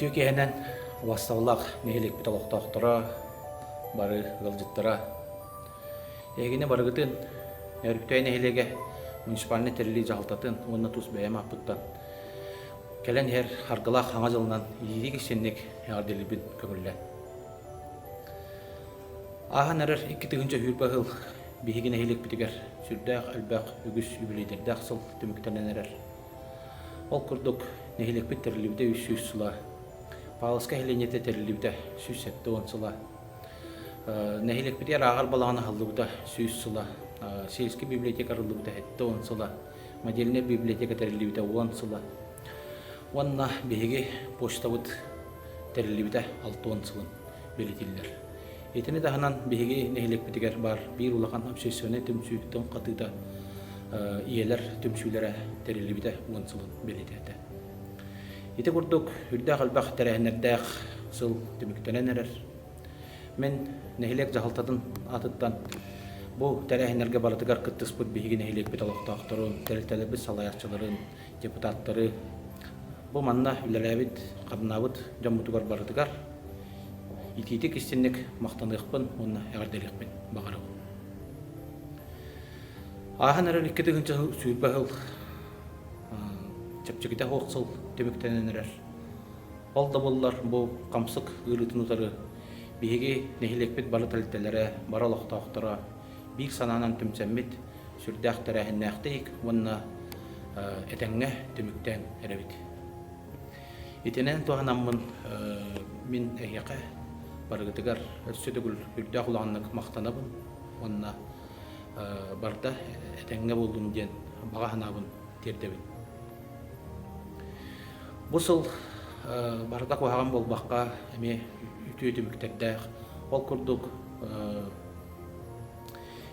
Үтүө киэһэнэн убастабыллаах нэһилиэкпит олохтоохторо, бары ыалдьыттара. Эһигини барыгытын Нөөрүктэй нэһилиэгэ муниципальнай тэриллии дьаһалтатын уонна тус бэйэм ааппыттан кэлэн иһэр харгылаах хаҥа дьылынан иитии кисиэнник эҕэрдэлиирбин көҥүллээн. Ааһан эрэр 2020 сыл биһиги нэһилиэкпитигэр сүрдээх элбэх үгүс үбүлүөйдэрдээх сыл түмүктэнэн эрэр. Ол курдук, нэһилиэкпит тэриллибитэ 300 сыла, Павловскай нэһилиэнньэтэ тэриллибитэ 170 сыла, нэһилиэкпитигэр ааҕар балаҕан аһыллыбыта 100 сыла, сельскэй библиотека арыллыбыта 70 сыла, модельнай библиотека тэриллибитэ 10 сыла уонна биһиги почтабыт тэриллибитэ 60 сылын бэлиэтииллэр. Итини таһынан биһиги нэһилиэкпитигэр баар биир улахан общественнай түмсүү тоҥ хатыыта ийэлэр түмсүүлэрэ тэриллибитэ уон сылын бэлиэтээтэ. Ити курдук үрдээх элбэх тэрээһиннэрдээх сыл түмүктэнэн эрэр. Мин нэһилиэк дьаһалтатын аатыттан бу тэрээһиннэргэ барытыгар кыттыспыт биһиги нэһилиэкпит олохтоохторун, тэрилтэлэрбит салайааччыларын, депутаттары бу манна үлэлээбит, хамнаабыт дьоммутугар барытыгар итиитик истинник махтаныахпын уонна эҕэрдэлиэхпин баҕарабын. Ааһан эрэр 2020 сыл чэпчэкитэ суох сыл түмүктэнэн эрэр. Ол да буоллар бу хамсык ыарыытын утары биһиги нэһилиэкпит бары тэрилтэлэрэ, бары олохтоохторо биир санаанан түмсэммит сүрдээх тэрээһиннээхтик уонна этэҥҥэ түмүктээн эрэбит. Итинэн туһанаммын мин эһиэхэ барыгытыгар өссө төгүл үрдээх улаханнык махтанабын уонна барыта этэҥҥэ буоллун диэн баҕа санаабын тиэрдэбин. Бу сыл барыта куһаҕан буолбакка эмиэ үтүө түмүктэрдээх. Ол курдук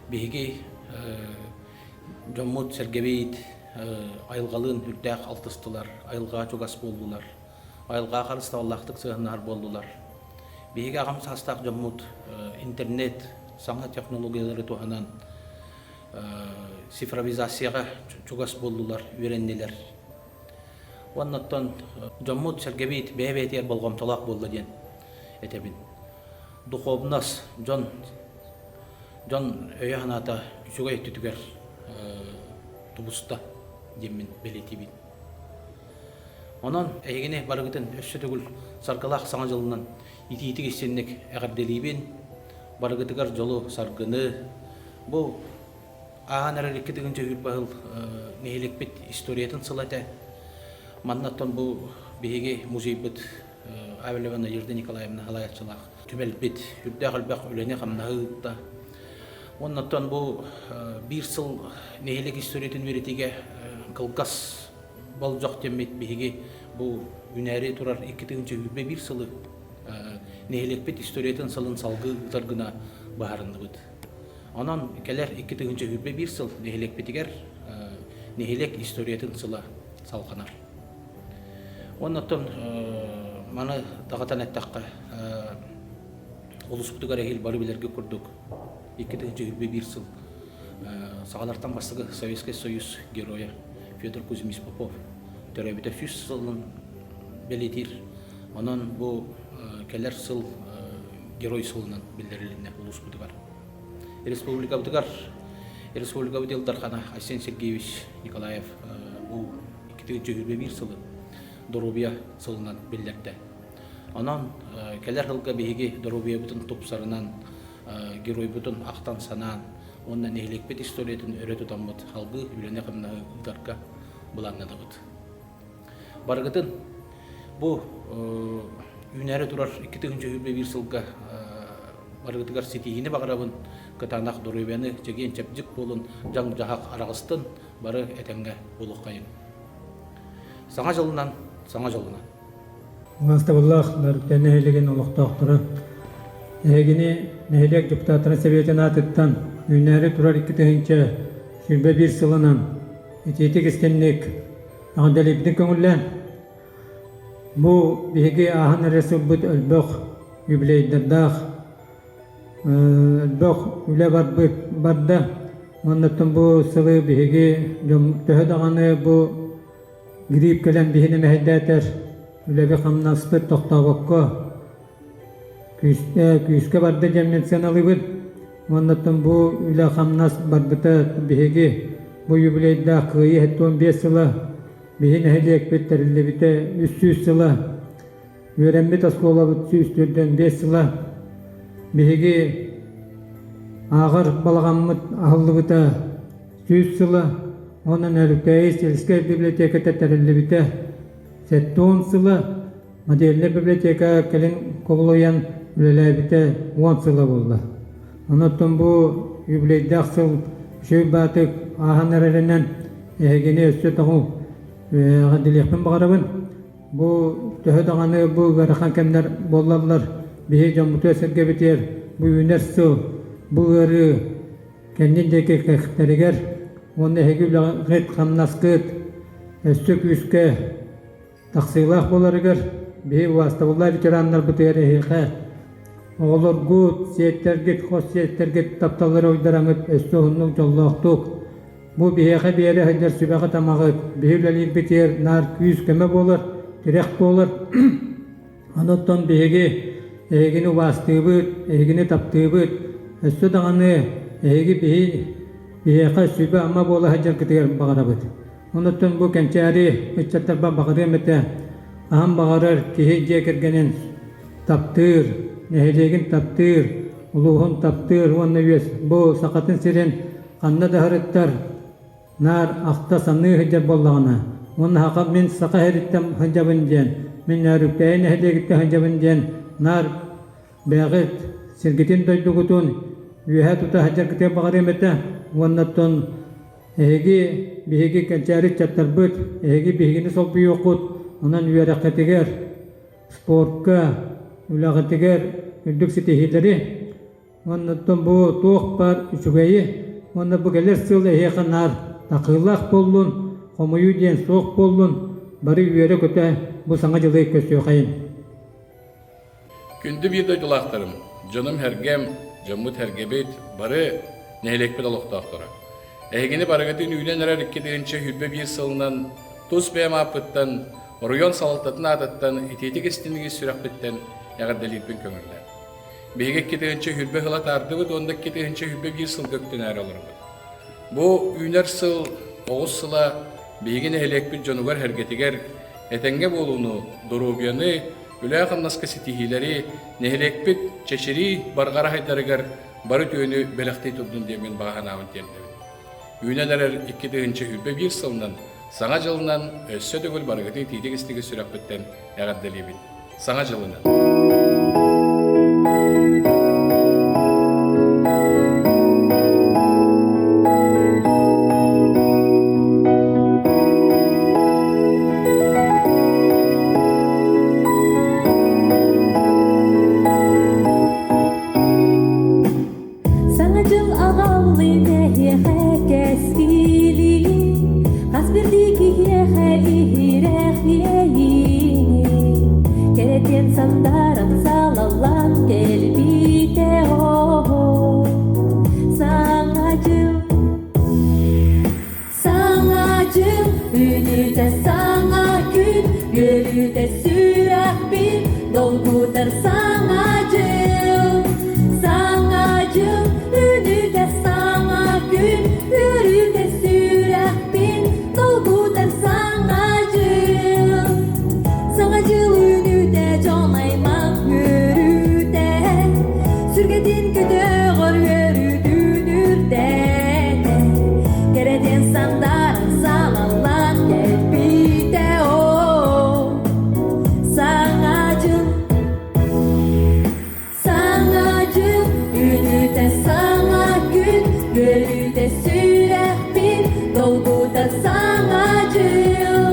биһиги дьоммут-сэргэбит айылҕалыын үрдээх алтыстылар, айылҕаҕа чугас буоллулар, айылҕаҕа харыстабыллаахтык сыһыаннаһар буоллулар. Биһиги аҕам саастаах дьоммут интернет саҥа технологиялары туһанан цифровизацияҕа чугас буоллулар, үөрэннилэр. Уонна оттон дьоммут-сэргэбит бэйэ-бэйэтигэр болҕомтолоох буолла диэн этэбин. Духуобунас дьон дьон өйө-санаата үчүгэй өттүтүгэр тубуста диэммин бэлиэтиибин. Онон эһигини барыгытын өссө төгүл саргылаах Саҥа дьылынан итиитик истинник эҕэрдэлиибин, барыгытыгар дьолу-саргыны, бу ааһан эрэр 2020 сыл нэһилиэкпит историятын сыла этэ. Манна оттон бу биһиги музейбыт Авелева Надежда Николаевна салайааччылаах түмэлбит үрдээх элбэх үлэни-хамнаһы ыытта. Уонна оттон бу биир сыл нэһилиэк историятын үөрэтиигэ кылгас болдьох диэммит биһиги бу үүнээри турар 2021 сылы нэһилиэкпит историятын сылын салгыы ыытар гына быһаарынныбыт. Онон кэлэр 2021 сыл нэһилиэкпитигэр нэһилиэк историятын сыла салҕанар. Уонна оттон маны даҕатан эттэххэ, улууспутугар эһиил бары билэргэ курдук 2021 сыл саҕалартан бастакы Советскай Союз геройа Федор Кузьмич Попов төрөөбүтэ 100 сылын бэлиэтиир. Онон бу кэлэр сыл герой сылынан биллэрилиннэ улууспутугар. Республикабытыгар республикабыт Ил Дархана Айсен Сергеевич Николаев бу 2021 сылы доруобуйа сылынан биллэрдэ. Онон кэлэр сылга биһиги доруобуйабытын тупсарынан, геройбутун ахтан-санаан уонна нэһилиэкпит историятын өрө тутаммыт салгыы үлэни-хамнаһы ыытарга былааннанабыт. Барыгытын бу үүнээри турар 2021 сылга барыгытыгар ситиһиини баҕарабын, кытаанах доруобуйаны, чэгиэн-чэбдик буолун, дьаҥ-дьаһах араҕыстын, бары этэҥҥэ буолуоххайыҥ. Саҥа дьылынан, саҥа дьолунан. Убаастабыллаах Нөөрүктэн нэһилиэгин олохтоохторо, эһигини нэһилиэк депутаттарын сэбиэтин аатыттан үүнээри турар 2021 сылынан итиитик истинник эҕэрдэлиирбитин көҥүллээн, бу биһиги ааһан эрэ сылбыт элбэх юбилейдардаах элбэх үлэ барбыт барда. Уонна бу сылы биһиги дьон төһө даҕаны бу грипп кэлэн биһини мэһэйдээтэр. үлэбит-хамнаспыт тохтообокко күүскэ барда диэммин сыаналыыбын. Уонна бу үлэ-хамнас барбыта биһиги бу юбилейдаах Кыайыы 75 сыла биһи нэһилиэкпит тэриллибитэ 300 сыла, үөрэммит оскуолабыт 145 сыла, биһиги ааҕар балаҕаммыт аһыллыбыта 100 сыла, уонна Нөөрүктээйи сельскэй библиотеката тэриллибитэ 70 сыла, модельнай библиотека кэлин кубулуйан үлэлээбитэ 10 сыла буолла. Онон бу юбилейдаах сыл үчүгэй баатык ааһан эрэринэн эһигини өссө тоҕу эҕэрдэлиэхпин баҕарабын. Бу төһө даҕаны бу ыарахан кэмнэр буоллаллар, биһи дьоммутугар-сэргэбитигэр бу үүнэр сыл, бу ыарыы кэннин диэки кэхтэригэр уонна эһиги үлэҕит-хамнаскыт өссө күүскэ тахсыылаах буоларыгар биһи убаастабыллаах ветераннарбытыгар эһиэхэ оҕолоргут, сиэттэргит, хос сиэттэргит тапталлара уйдараҥыт өссө уһуннук дьоллоохтук бу биһиэхэ биэрэ сылдьар сүбэҕит-амаҕыт биһи үлэлиирбитигэр наар күүс-көмө буолар, тирэх буолар. Онон биһиги эһигини убаастыыбыт, эһигини таптыыбыт, өссө даҕаны эһиги биһи биһиэхэ сүбэ-ама буола сылдьаргытыгар баҕарабыт. Онон бу кэнчээри ыччаттарбар баҕарыам этэ, аһан баҕарар киһи дьиэ кэргэнин таптыыр, нэһилиэгин таптыыр, улууһун таптыыр уонна үөс бу Сахатын сирин ханна да сырыттар наар ахта саныы сылдьар буоллаҕына уонна саха мин саха сириттэн сылдьабын диэн, мин Нөөрүктээйи нэһилиэгиттэн сылдьабын диэн наар бэйэҕит сиргитин дойдугутун үөһэ тута сылдьаргытыгар баҕарыам этэ уонна оттон эһиги биһиги кэнчээри ыччаттарбыт, эһиги биһигини солбуйуоххут, онон үөрэххитигэр, спортка, үлэҕитигэр үрдүк ситиһиилэри уонна оттон бу туох баар үчүгэйи уонна бу кэлэр сыл эһиэхэ наар такыылаах буоллун, хомуйуу диэн суох буоллун, бары үөрэ-көтө бу саҥа дьылы көрсүөхэйин. Күндү биир дойдулаахтарым, дьонум-сэргэм, дьоммут-сэргэбит, бары нэһилиэкпит олохтоохторо. Эһигини барыгытын үүнэн эрэр 2021 сылынан тус бэйэм ааппыттан, оройуон салалтатын аатыттан итиитик истиҥ сүрэхпиттэн эҕэрдэлиирбин көҥүллээн. Биһиги 2020 сыла таардыбыт уонна 2021 сылга үктэнээри олоробут. Бу үүнэр сыл оҕус сыла биһиги нэһилиэкпит дьонугар-сэргэтигэр этэҥҥэ буолууну, доруобуйаны, үлэ-хамнаска ситиһиилэри, нэһилиэкпит чэчирии барҕара хайдарыгар бары үтүөнү бэлэхтии турдун диэммин баҕа санаабын тиэрдэбин. Үүнэн эрэр 2021 сылынан Саҥа дьылынан өссө төгүл барыгытын итиитик-истиҥ сүрэхпиттэн эҕэрдэлиибин. Саҥа дьылынан! Саҥа дьыл аҕаллын эһиэхэ кэскили, хас биирдии киһиэхэ иһирэх иэйиини, кэрэтиэн сандаран салаллан кэлбитэ оо. Саҥа дьыл Саҥа дьыл үүнүүтэ саҥа күн, үөрүүтэ сүрэхпин долгутар саҥа дьыл. Саҥа дьыл үүнүүтэ саҥа күн, үөрүүтэ сүрэхпин долгутар саҥа дьыл. Саҥа дьыл үүнүүтэ дьон аймах үөрүүтэ, сүргэтин көтөҕөр үөрүүтүн үрдэтэ, кэрэтин сандааран салаллан кэлбитэ оо. Саҥа дьыл Саҥа дьыл үүнүүтэ саҥа күн, үөрүүтэ сүрэхпин долгутар саҥа дьыл.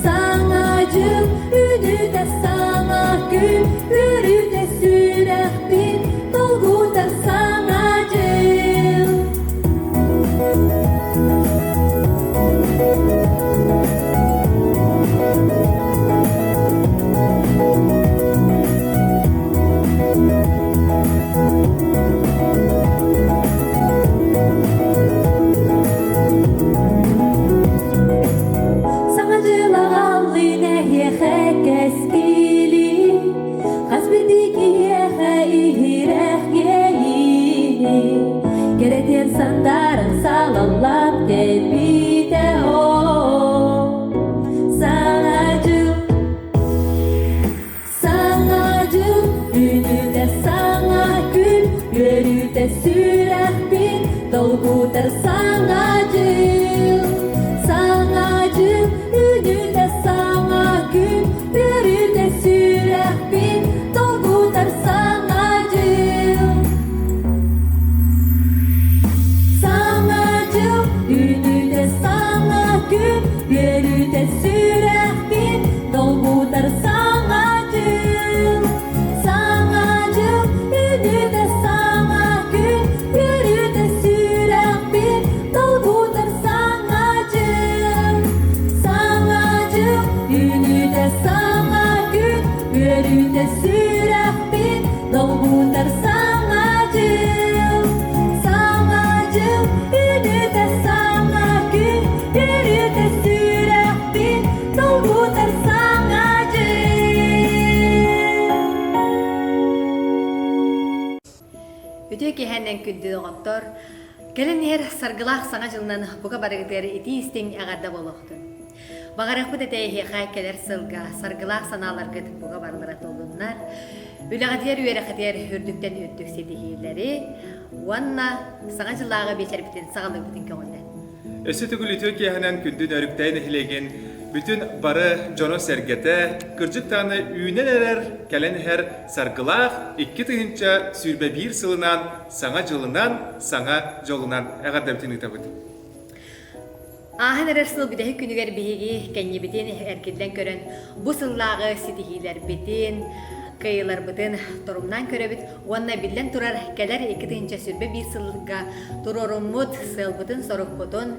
Саҥа дьыл үүнүүтэ саҥа күн, үөрүүтэ сүрэхпин долгутар саҥа дьыл. Саҥа дьыл аҕаллын эһиэхэ кэс. Үөрүүтэ сүрэхпин долгутар Саҥа дьыл. Саҥа дьыл үүнүүтэ саҥа күн, үөрүүтэ сүрэхпин долгутар Саҥа дьыл. Үтүө киэһэнэн күндү доҕоттор! Кэлэн иһэр саргылаах саҥа дьылынан бука барыгытыгар итии-истиҥ эҕэрдэ буолуохтун! Баҕарыахпыт этэ эһиэхэ кэлэр сылга саргылаах санааларгыт бука барылара туоллуннар, үлэҕитигэр үөрэххитигэр үрдүктэн үрдүк ситиһиилэри уонна саҥа дьыллааҕы биэчэрбитин саҕалыырбытын көҥүллэн. Өссө төгүл үтүө киэһэнэн күндү Нөрүктэй нэһилиэгин бүтүн бары дьоно-сэргэтэ, кырдьык даҕаны үүнэн эрэр, кэлэн иһэр саргылаах 2021 сылынан, Саҥа дьылынан, саҥа дьолунан эҕэрдэбитин ыытабыт. Ааһан эрэр сыл бүтэһик күнүгэр биһиги кэннибитин эргиллэн көрөн, бу сыллааҕы ситиһиилэрбитин, кыайыыларбытын торумнаан көрөбүт уонна биллэн турар кэлэр 2021 сылга туруоруммут сыалбытын-сорукпутун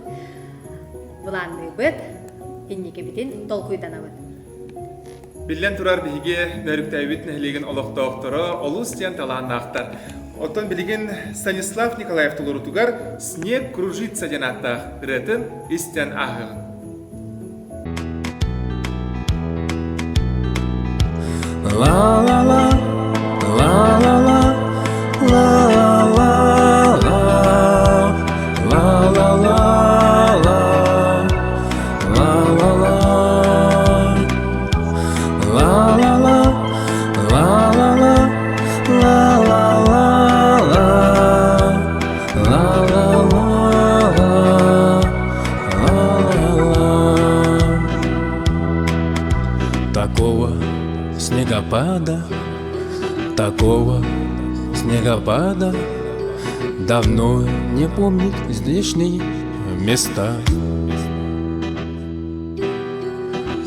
былаанныыбыт, инникибитин толкуйданабыт. Биллэн турар, биһиги Нөрүктээбит нэһилиэгин олохтоохторо олус диэн талааннаахтар. Оттон билигин Станислав Николаев толоруутугар «Снег кружится» диэн ааттаах ырыатын истэн ааһыаҕыҥ. Ла-ла-ла, ла-ла-ла, ла-ла-ла, ла-ла-ла-ла, ла-ла-ла. Ла-ла-ла, ла-ла-ла, ла-ла-ла-ла, ла-ла-ла-ла, ла-ла-ла. Такого снегопада, такого снегопада давно не помнит здешние места.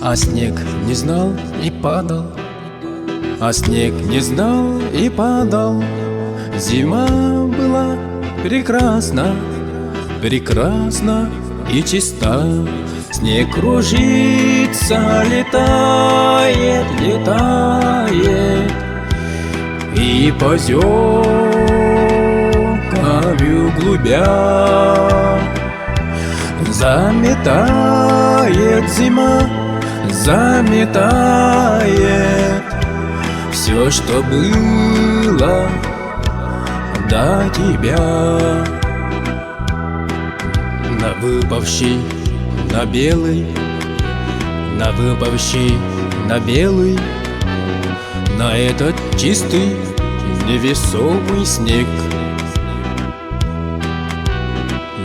А снег не знал и падал, а снег не знал и падал. Зима была прекрасна, прекрасна и чиста. Снег кружится, летает, летает И поземками углубя Заметает зима, заметает Все, что было до тебя. На выпавший, на белый, на выпавший, на белый, На этот чистый, невесомый снег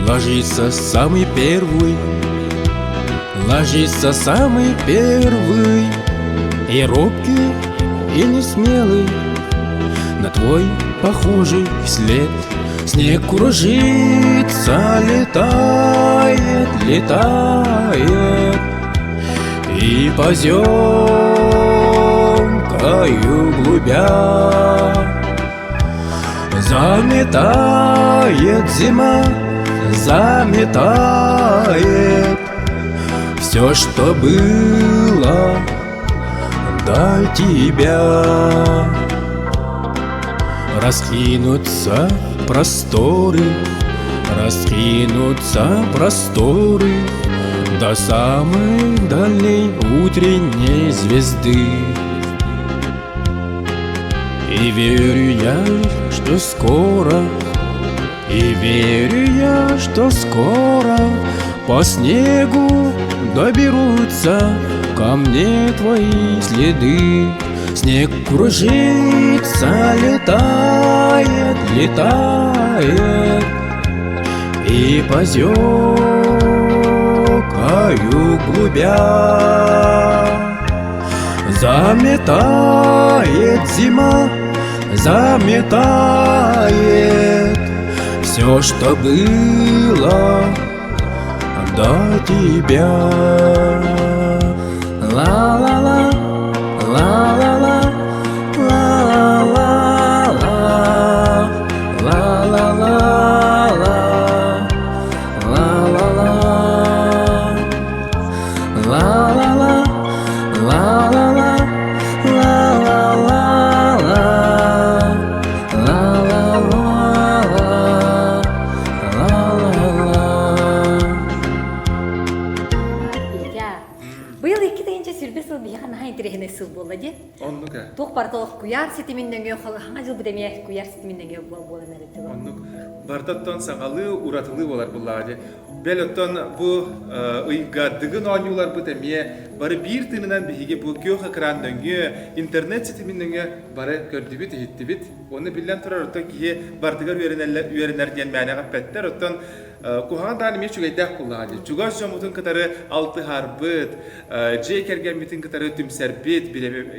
Ложится самый первый, ложится самый первый И робкий, и несмелый На твой похожий след Снег кружится, летает, летает И поземкою глубя Заметает зима, заметает Все, что было до тебя. Раскинутся просторы, раскинутся просторы До самой дальней утренней звезды. И верю я, что скоро, и верю я, что скоро По снегу доберутся ко мне твои следы. Снег кружится, летает, летает И поземкою глубя Заметает зима, заметает Все, что было до тебя. Ла-ла-ла, ла-ла-ла, ла-ла-ла, ла-ла-ла-ла, ла-ла-ла. Ла-ла-ла, ла-ла-ла, ла-ла-ла-ла, дьыл буолла дии. Оннук ээ. Туох барыта олох куйаар ситимин нөҥүө хаҥа дьылбыт эмиэ куйаар ситимин нөҥүө буолан эрэр дьыл. Оннук. Барыта оттон саҥалыы, уратылыы буолар буллаҕа дии. Бэл оттон бу ыйга дыгын оонньууларбыт эмиэ бары биир тыынынан биһиги бу күөх экран нөҥүө, интернет ситимин нөҥүө бары көрдүбүт, иһиттибит. Уонна биллэн турар, оттон киһи бардыгар үөрэнэр диэн мээнэҕэ эппэттэр. Оттон куһаҕан даҕаны эмиэ үчүгэйдээх буоллаҕа дии. Чугас дьоммутун кытары алтыһарбыт, дьиэ кэргэммитин кытары түмсэрбит,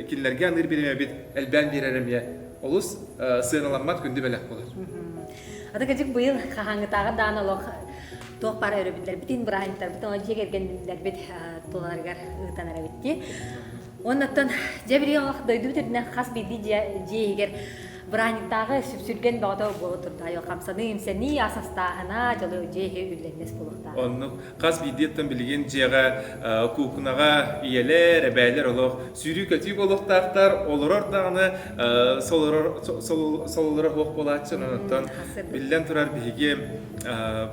кинилэргэ аныыр бириэмэбит элбээн биэрэр эмиэ олус сыаналаммат күндү бэлэх буолар. Ата кырдьык быйыл хаһааҥҥытааҕы даҕаны олох туох баар өрөбүллэрбитин, бырааһынньыктарбытын, ол дьиэ кэргэннэрбит тулаларыгар ыытан эрэбит дии. Оннуттан дьэ билигин олох дойдубут үрдүнэн хас биирдии дьиэ иһигэр бырааһынньыктааҕы сүпсүлгэн бөҕөтө буола турда. Хамсаныы, имсэнии, ас астааһына, дьолу дьиэ иһи үллэннэс буолуохтаах. Оннук хас биирдииттэн билигин дьиэҕэ куукунаҕа ийэлэр, эбээлэр олох сүүрүү-көтүү буолуохтаахтар, олорор даҕаны сололоро суох буолааччы. Онон биллэн турар биһиги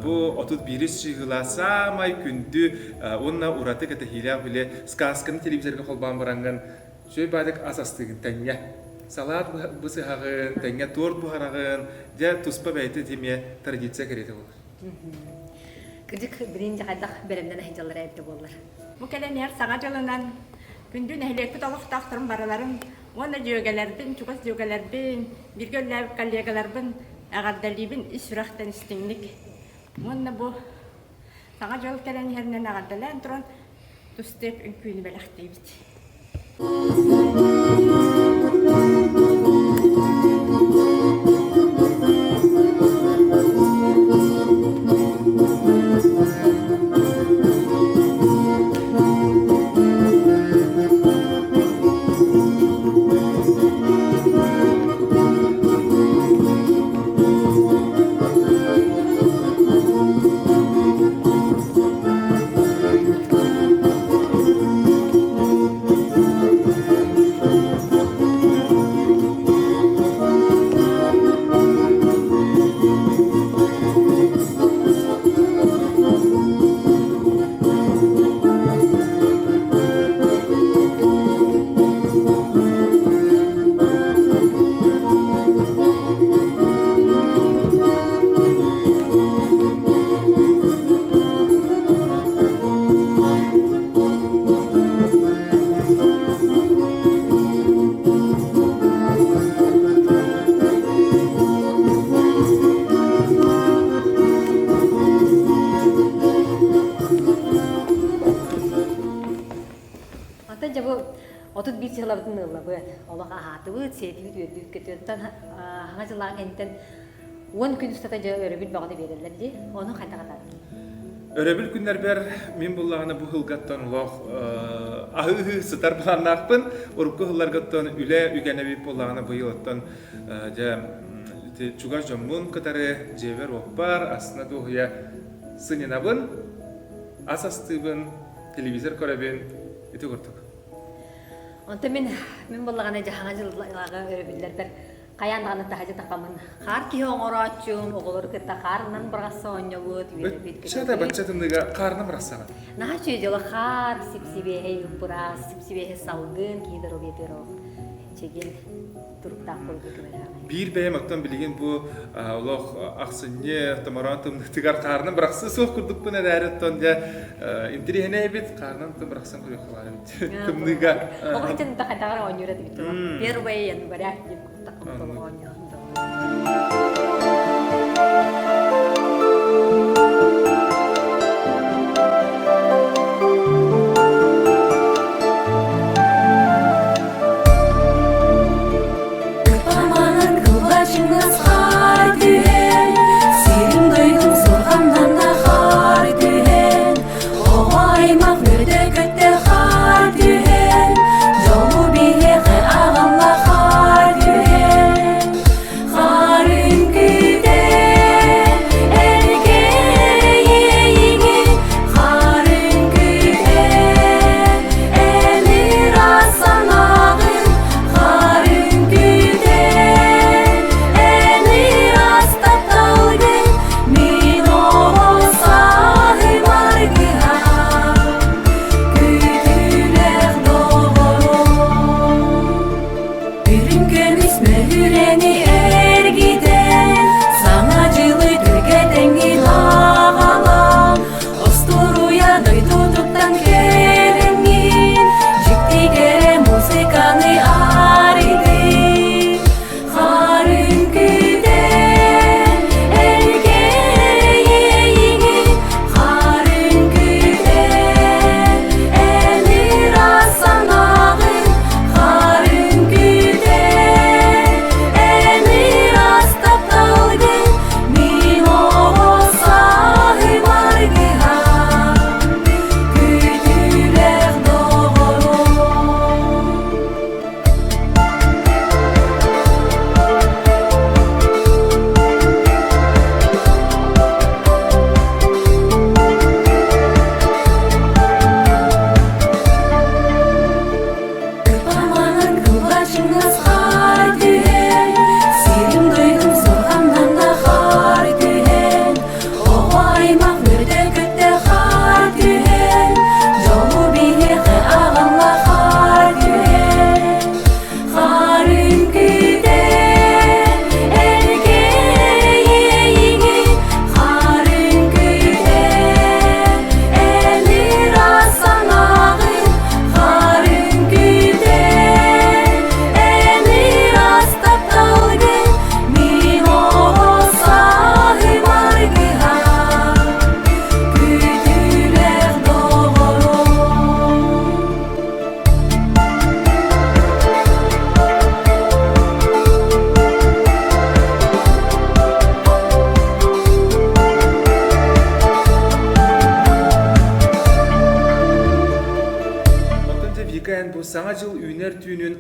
бу 31 чыһыла саамай күндү уонна ураты кэтэһиилээх били сказканы телевизорга холбоон бараҥҥын үчүгэй баадык ас астыыгын тэҥҥэ салаат бысыһаҕын тэҥҥэ торт буһараҕын дьэ туспа бэйэтэ эмиэ традиция кэриэтэ буолар. Кырдьык билин дьэ хайдах бэлэмнэн сылдьаллара эбитэ буоллар. Бу кэлэн иһэр Саҥа дьылынан күндү нэһилиэкпит олохтоохторун барыларын уонна дьүөгэлэрбин, чугас дьүөгэлэрбин, бииргэ үлэлээбит коллегаларбын эҕэрдэлиибин ис сүрэхтэн истиҥник. Уонна бу Саҥа дьыл кэлэн иһэринэн эҕэрдэлээн туран тустеп үҥкүүнү бэлэхтиибит. Оттон дьэ бу 31 сылабытын ыллабыт. Олох аһаатыбыт, сиэтибит, үөрдүбүт көтүөттэн хаҥа дьылаан кэнниттэн 10 күн устата дьэ өрөбүл бөҕөнү биэрэллэр дии. Ону хайдах атаардым? Өрөбүл күннэрбэр мин буллаҕына бу сылгаттан олох аһыы сытар былааннаахпын. Урукку сылларгаттан үлэ үгэнэ эбит буоллаҕына быйыл оттон дьэ чугас дьоммун кытары дьиэбэр-уоппар астына дуоһуйа сынньанабын, ас астыыбын, телевизор көрөбүн ити курдук. Онтон мин мин буоллаҕына дьаһаҥа дьыллааҕы өрөбүллэрбэр хайаан даҕаны таһдьа тахамын хаар киһи оҥорооччум, оҕолору кытта хаарынан бырахса оонньобут, үөрэбит, Бачча бачча тымныыга хаарынан бырахсаҕын. Наһаа үчүгэй дьыала хаар, сип-сибиэһэй быраас, сип-сибиэһэй салгын, киһи доруобуйатыгар олох чэгиэн туруктаах буоларга көмөлөөх. Биир бэйэм оттон билигин бу олох ахсынньы томороон тымныытыгар хаарынан бырахсыы суох курдукпун эрээри оттон дьэ интириэһинэй эбит хаарынан оттон бырахсан көрүөххэ баар эбит тымныыга. Оҕо итин хайдаҕар оонньуур эбит Первое января диэн куттаххын оонньуу. Кыпаманан кылбачыҥнас хаар түһэн, сирим-дойдум суорҕаннанна хаар түһэн, оҕо аймах үөрдэ-көттө хаар түһэн, дьолу биһиэхэ аҕалла хаар түһэн. Хаар үҥкүү.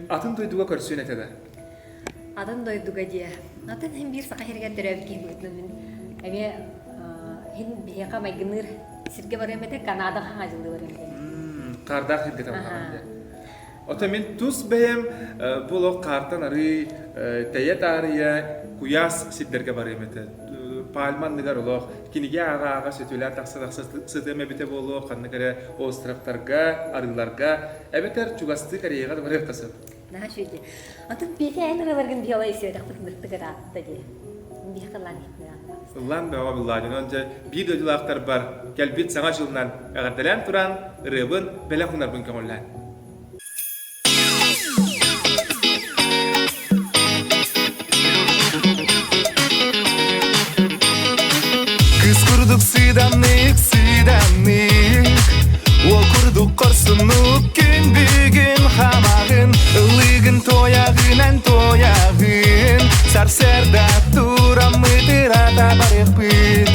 атын дойдуга көрсүөн этэ да? Атын дойдуга диэ. Атын иһин биир саха сиригэр төрөөбүт киһи быһыытынан мин эмиэ иһин биһиэхэ майгыныыр сиргэ барыам этэ, Канадаҕа хаҥадьылыы барыам этэ. Хаардаах сиргэ табыллаҕын дии. Оттон мин тус бэйэм бу олох хаартан арыый тэйэ таарыйа куйаас сирдэргэ барыам этэ. Пальма анныгар олох кинигэ ааҕа-ааҕа сөтүөлээн тахса-тахса сытыам эбитэ буолуо, ханнык эрэ островтарга, арыыларга эбэтэр чугастыы Кореяҕа да барыахха сөп. Наһаа үчүгэй дии. Атын Петя эн ырыаларгын биһиэхэ истибэтэхпит ынырыктык ыраатта дии. Биһиэхэ ыллаан иһитинэ Ыллаан бөҕө быллаан онон дьэ биир дойдулаахтарбар кэлбит саҥа дьылынан эҕэрдэлээн туран ырыабын бэлэх уунарбын көҥүллээн. Кыс курдук сыыдамнык, сыыдамнык Уол курдук хорсуннук күн бүгүн хамаҕын Ыллыгын туойаҕынан туойаҕын Сарсыарда тураммыт ырата барыахпыт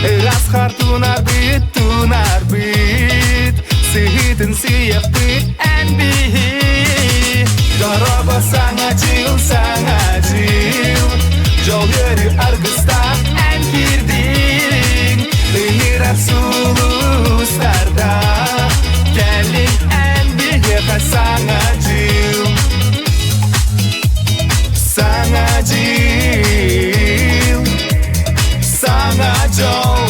Ыраас хаар тунарбыт, тунарбыт Сыһыытын сыйахпыт эн биһи Дорообо саҥа дьыл, саҥа дьыл Дьол үөрүү аргыстаах эн киирдиҥ Ыҥырар сулустарда Кэлин эн биһиэхэ саҥа дьыл Саҥа дьыл Саҥа дьол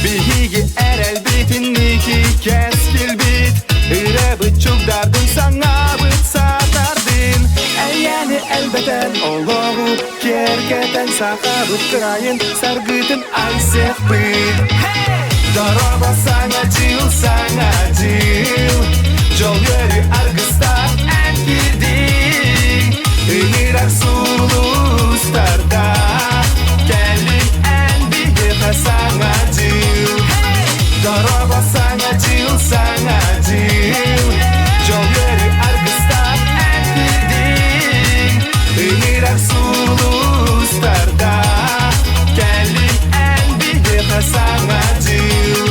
Биһиги эрэлбитинники кэскилбит Ырабыт чугдардын саҥабыт саатардын Эйэни элбэтэн олоҕу киэргэтэн Сахабыт кырайын саргытын айсыахпыт Дорообо саҥа дьыл, саҥа дьыл Дьол үөрүү аргыстаах эн киирдиҥ Ыҥырар сулустарда Кэлин эн биһиэхэ саҥа дьыл Дорообо саҥа дьыл, саҥа дьыл Дьол үөрүү аргыстаах эн киирдиҥ Ыҥырар сулустарда Кэлин эн биһиэхэ саҥа дьыл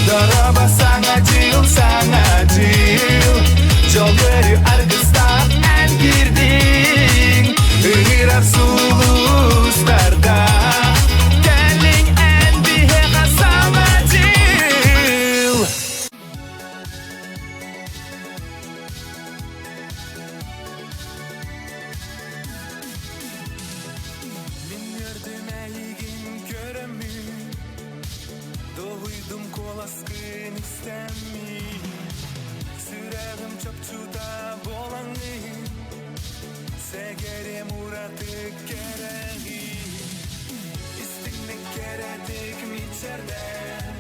Дорообо саҥа дьыл, саҥа дьыл Дьол үөрүү аргыстаах эн киирдиҥ Ыҥырар сулустарда Кэлиҥ эн биһиэхэ саҥа дьыл Мин үөрдүм эйигин көрөммүн Долуйдум куоласкын истэммин Сүрэҕим чопчута буолаҥҥын Сэгэрим ураты кэрэҕин Истиҥник кэрэтик мичээрдээн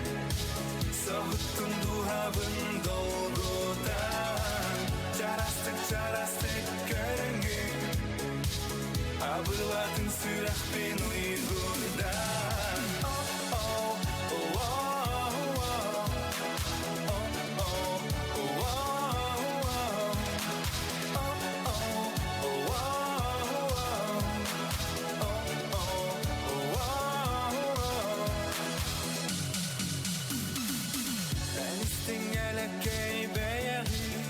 Соһуттун дууһабын долгутан Чарастык чарастык көрөҥҥүн Абылатын сүрэхпин уйгурдан Эн истиҥ элэккэй бэйэҕин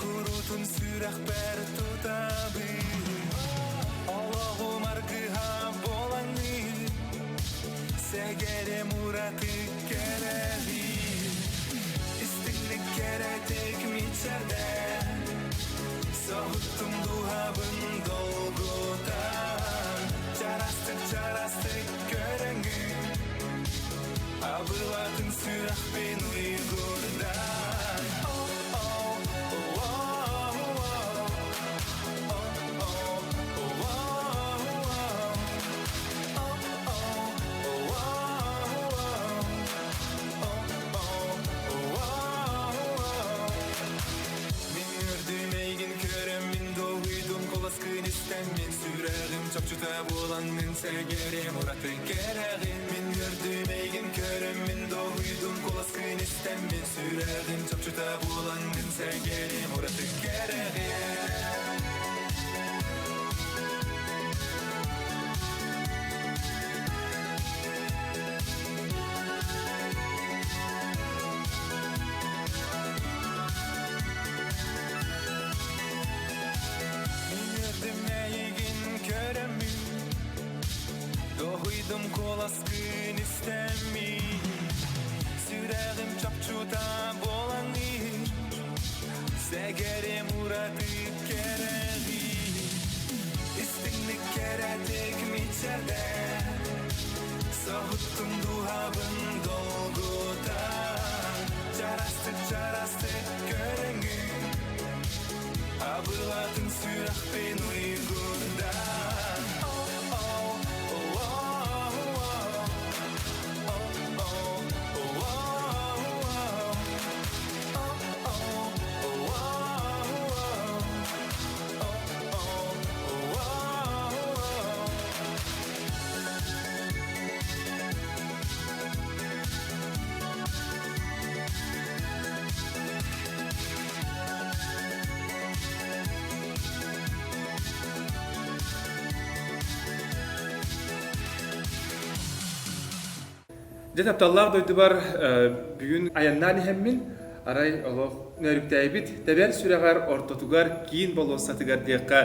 Куруутун сүрэхпэр тутабын Олоҕум аргыһа буолаҥҥын Сэгэрим ураты кэрэҕин Истиҥник кэрэтик мичээрдээн Соһуттум дууһабын долгутан Чарастык чарастык көрөҥҥүн Абылатын сүрэхпин уйгурдан Мин үөрдүм эйигин көрөммүн долгуйдум куоласкын истэммин сүрэҕим чопчута буолан мин сэгэрим ураты кэрэҕин Мин үөрдүм эйигин көрөммүн доһуйдум куоласкын истэммин Сүрэҕим чопчута буолан мин сэгэрим ураты кэрэҕин Мин үөрдүм эйигин көрөммүн Доһуйдум куоласкын истэммин Сүрэҕим чопчута буолан Сэгэрим ураты кэрэҕин Истиҥник кэрэтик мичээрдэ Соһуттум дууһабын долгутан Чарастык чарастык көрөҥҥүн Абылатын сүрэхпин уйгурдан Oh oh oh oh oh oh oh Дьэ тапталлаах дойдубар бүгүн айаннаан иһэммин арай олох нөрүктээбит тэбэр сүрэҕэр ортотугар киин болуоссатыгар диэххэ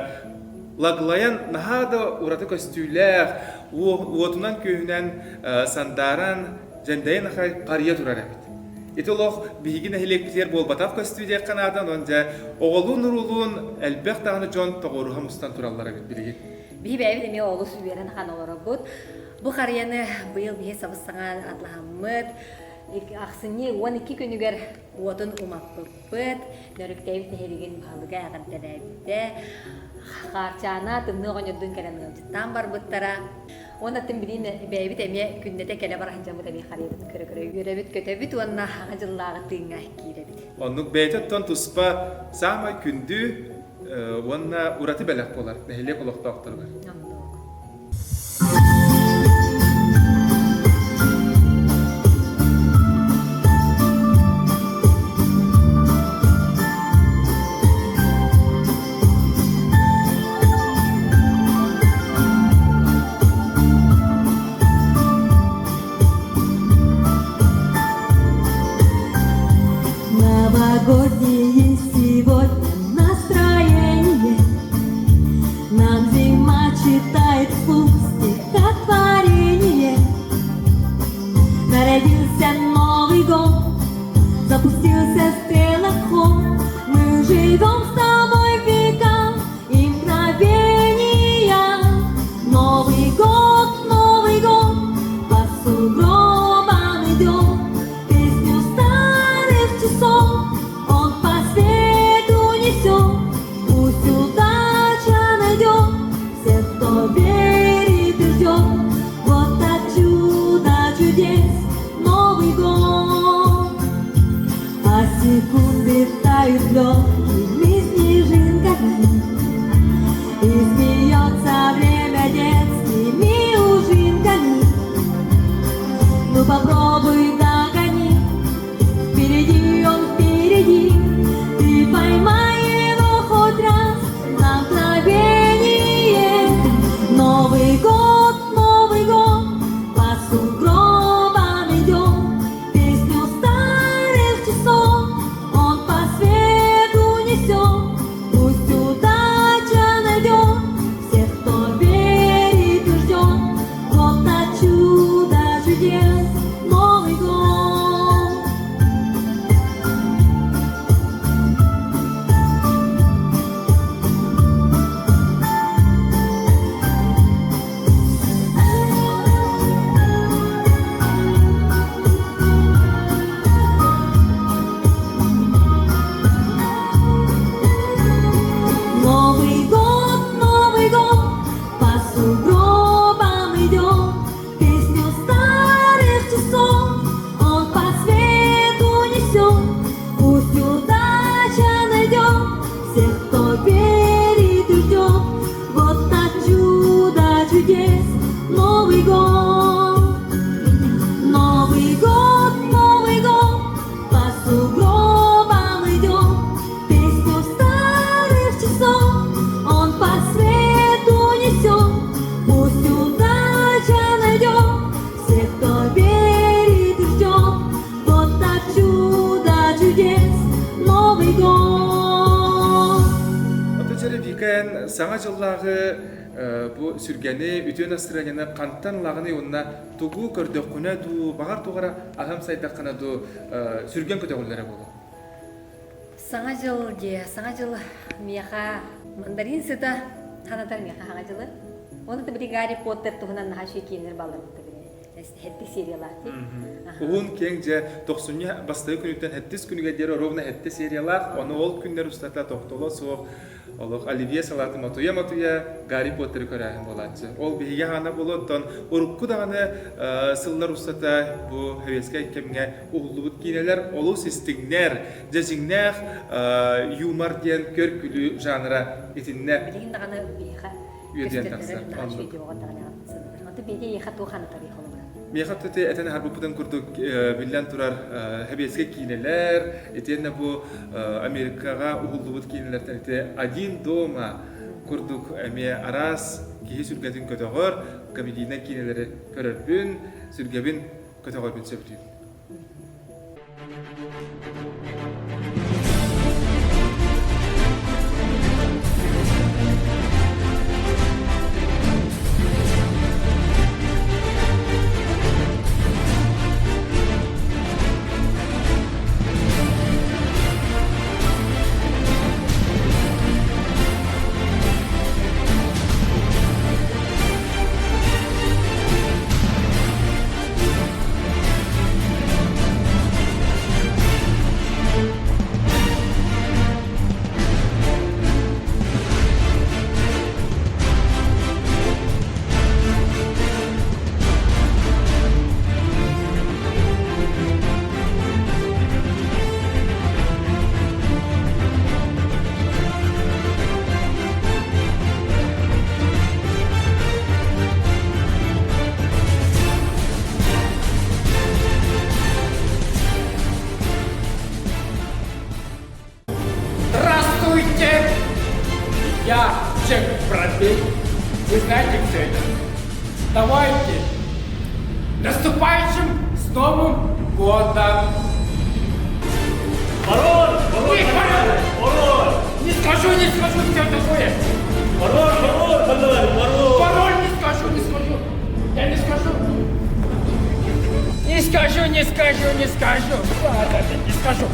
лаглайан наһаа да ураты көстүүлээх уотунан-күөһүнэн сандааран дьэндэйэн ахай харыйа турар эбит. Ити олох биһиги нэһилиэкпитигэр буолбатах көстүү диэххэ наада, онон дьэ оҕолуун-уруулуун элбэх даҕаны дьон тоҕуоруһа мустан тураллар эбит билигин. Биһи бэйэбит эмиэ олус үөрэн ахан олоробут. Бу харыйаны быйыл биһи сабыс-саҥа атлаһаммыт. Ахсынньы 12 күнүгэр уотун умаппыппыт. Нөрүктэйбит нэһилигин баһылыга эҕэрдэлээбитэ. Хаарчаана тымныы оҕонньордуун кэлэн ыалдьыттаан барбыттара. Уонна тым билиин бэйэбит эмиэ күннэтэ кэлэ бара сылдьаммыт эмиэ харыйабытын көрө-көрө үөрэбит-көтөбүт уонна аҕа дьыллааҕы тыыҥҥа киирэбит. Оннук бэйэтэ оттон туспа саамай күндү уонна ураты бэлэх буолар нэһилиэк олохтоохторугар. Оннук. Новогоднее сегодня настроение Нам зима читает вслух стихотворение. Народился Новый год, запустился стрелоход. Мы живем с тобой в века и мгновения. Новый год, Новый год, по сугробам идет. Песню старых часов он по свету несет. Пусть удача найдет всех, кто верит и ждет. Вот так чудо чудес Новый год. А секунды тают легкими снежинками, И смеется время детскими ужинками. Ну попробуй догони, впереди он впереди, Ты поймай его хоть раз на мгновение. Новый год, Новый год, по сугробам идет, Песню старых часов он по свету несет. Пусть удача найдет всех, кто верит и ждет. Вот на чудо чудес Новый год. Новый год, Новый год, по сугробам идет, Песню старых часов. Саҥа дьыллааҕы бу сүргэни, үтүө настырыанньаны хантан ылаҕыный уонна тугу көрдөххүнэ дуу, баҕар туох эрэ аһым сайдаххына дуу сүргэн көтөҕүллэрэ буолуо? Саҥа дьыл дии, Саҥа дьыл миэхэ мандарин сыта санатар миэхэ Саҥа дьылы. Оны били Гарри Поттер туһунан наһаа үчүгэй киинэлэр бааллар Хэттик сериялаах дии. Уһун киэҥ дьэ тохсунньу бастакы күнүттэн хэттис күнүгэр диэри ровно хэттэ сериялаах, ону ол күннэр устата тохтоло суох олох оливье салааты мотуйа-мотуйа Гарри Поттеры көрөөһүн буолааччы. Ол биһиги хаана буолуо, оттон урукку даҕаны сыллар устата бу советскай кэмҥэ уһуллубут киинэлэр олус истиҥнэр, дьэ дьиҥнээх юмор диэн көр-күлүү жанра итиннэ Билигин даҕаны биһиэхэ үөдүйэн тахсар. Оннук. Миэхэ төтө этэн аһарбыппытын курдук биллэн турар сэбиэскэй киинэлэр, итиэннэ бу Америкаҕа уһуллубут киинэлэртэн ити «Один дома» курдук эмиэ араас киһи сүргэтин көтөҕөр комедийнай киинэлэри көрөрбүн, сүргэбин көтөҕөрбүн сөбүлүүбүн. Здравствуйте! Я Джек Бробей. Вы знаете, кто это? Давайте! Наступающим с Новым годом! Пароль! Пароль! Не, пароль! Пароль! Не скажу, не скажу, что такое! Пароль! Пароль! Пароль! Пароль! Пароль не скажу, не скажу! Я не скажу! Не скажу, не скажу, не скажу! Ладно, не скажу!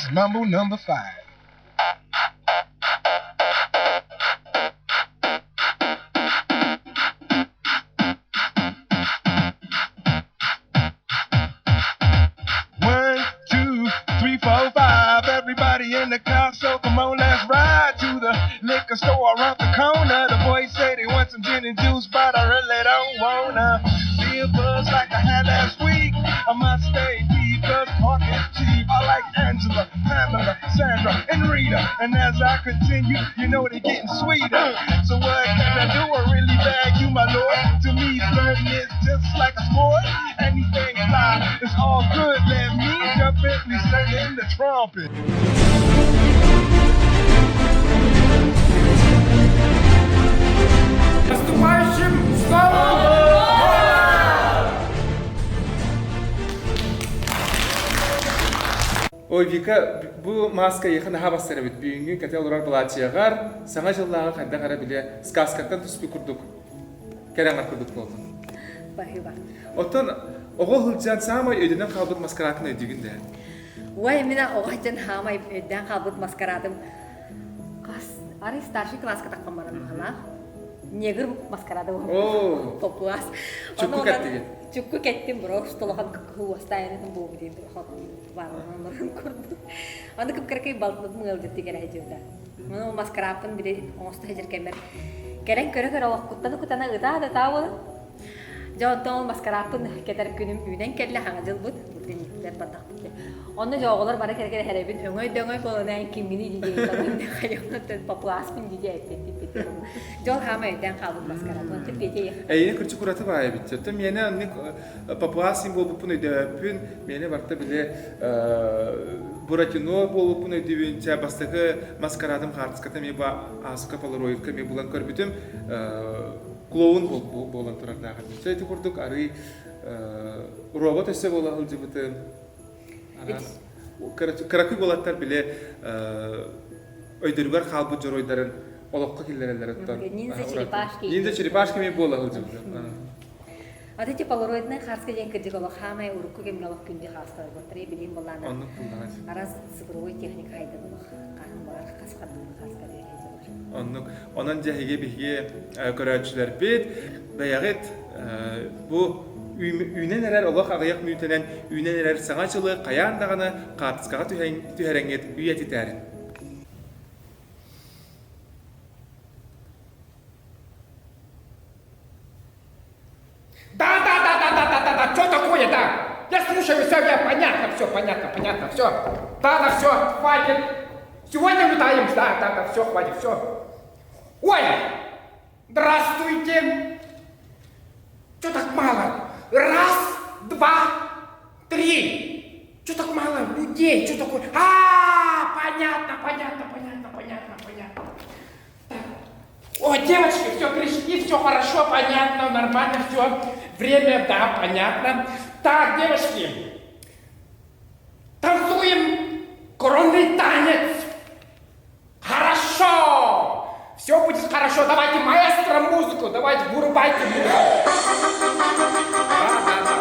This is Mambo number five. One, two, three, four, five. Everybody in the car, so come on, let's ride to the liquor store around the corner. The boys say they want some gin and juice, but I really don't wanna be a buzz like I had last week. I must stay deep, cause park is cheap. I like Angela, Pamela, Sandra, and Rita. And as I continue, you know they're getting sweeter. So what can I do? I really bag you, my lord. To me, flirting is just like a sport. Anything fly, it's all good. Let me jump in, we sing in the trumpet. Наступающим с Новым годом! Ой, Вика, бу маска эйиэхэ наһаа барсар эбит. Бүгүҥҥү кэтэ олорор былаачыйаҕар Саҥа дьыллааҕы хайдах эрэ бile сказкаттан түспүт курдук кэрэҥэр курдук буоллун. Баһыыба. Оттон оҕо сылдьан саамай өйдөнөн хаалбыт маскараатын өйдүүгүн дээ? Уай, мин оҕо сылдьан хаамай өйдөөн хаалбыт маскараатым хас арай старший класска таххан баран баһылаах. Негр маскарада Оо, Попуас. Чукку кэттигин. Чукку кэттим бро, столохан хуостайын буолбут диэн баран курдук. Аны кып-кыракый балтым ыалдьыт кэрэ дьылда. Маны маскарааппын били оҥосто сылдьар кэммэр кэлэн көрө-көрө олохкуттан кутана ытаа да ытаа буолан. Дьэ онтон ол маскарааппын кэтэр күнүм үүнэн кэллэ хаҥа дьылбыт. Бу бардахпыт дьэ. Онно дьэ оҕолор бары кэрэ-кэрэ эрэбин өҥөй-дөҥөй буолан эн кимҥиний дии хайыҥнаттан папуаспын дии эппит. Дьол хаама өйдөөн хаалбыт маскараат. Онтон Петя Эйини кырдьык ураты баай эбит. Оттон миэнэ оннук папуас буолбуппун өйдөөбөппүн. Миэнэ барыта били Буратино буолбуппун өйдүүбүн. Чэ, бастакы маскарадым хаартыската эмиэ бу Ааска полароидка эмиэ булан көрбүтүм. Клоун буолан турардаах этим. Чэ, ити курдук арый робот өссө буола сылдьыбытым. Араас кыракый уолаттар били өйдөрүгэр хаалбыт дьоруойдарын олоххо киллэрэллэр оттон. Ниндзя черепашки. Ниндзя черепашки эмиэ буола сылдьыбытым. Аты ти полароиднай хааска диэн кырдьык олох хаамай урукку кэмҥэ олох күндү хааскалар буолтар билим булаана Оннук буллаҕас. Арас цифровой техника хайдан олох хаһан баар хас хардыын хааска диэн дьылар. Оннук. Онон дьэ эһиги биһиги көрөөччүлэрбит бэйэҕит бу үүнэн эрэр олох аҕыйах мүнүүтэнэн үүнэн эрэр саҥа дьылы хайаан даҕаны хаартыскаҕа түһэрэҥҥит үйэтитээрин. Да, да, да, да, да, да, да, да, что такое, да? Я слушаю, все, я понятно, все, понятно, понятно, все. Да, да, все, хватит. Сегодня летаем, да, да, да, все, хватит, все. Ой, здравствуйте. Что так мало? Раз, два, три. Что так мало людей? Что такое? А, понятно, понятно, понятно, понятно, понятно. Так. О, девочки, все пришли, все хорошо, понятно, нормально, все. Время, да, понятно. Так, девочки, танцуем коронный танец. Хорошо! Все будет хорошо. Давайте, маэстро, музыку. Давайте, вырубайте музыку. Да, да, да.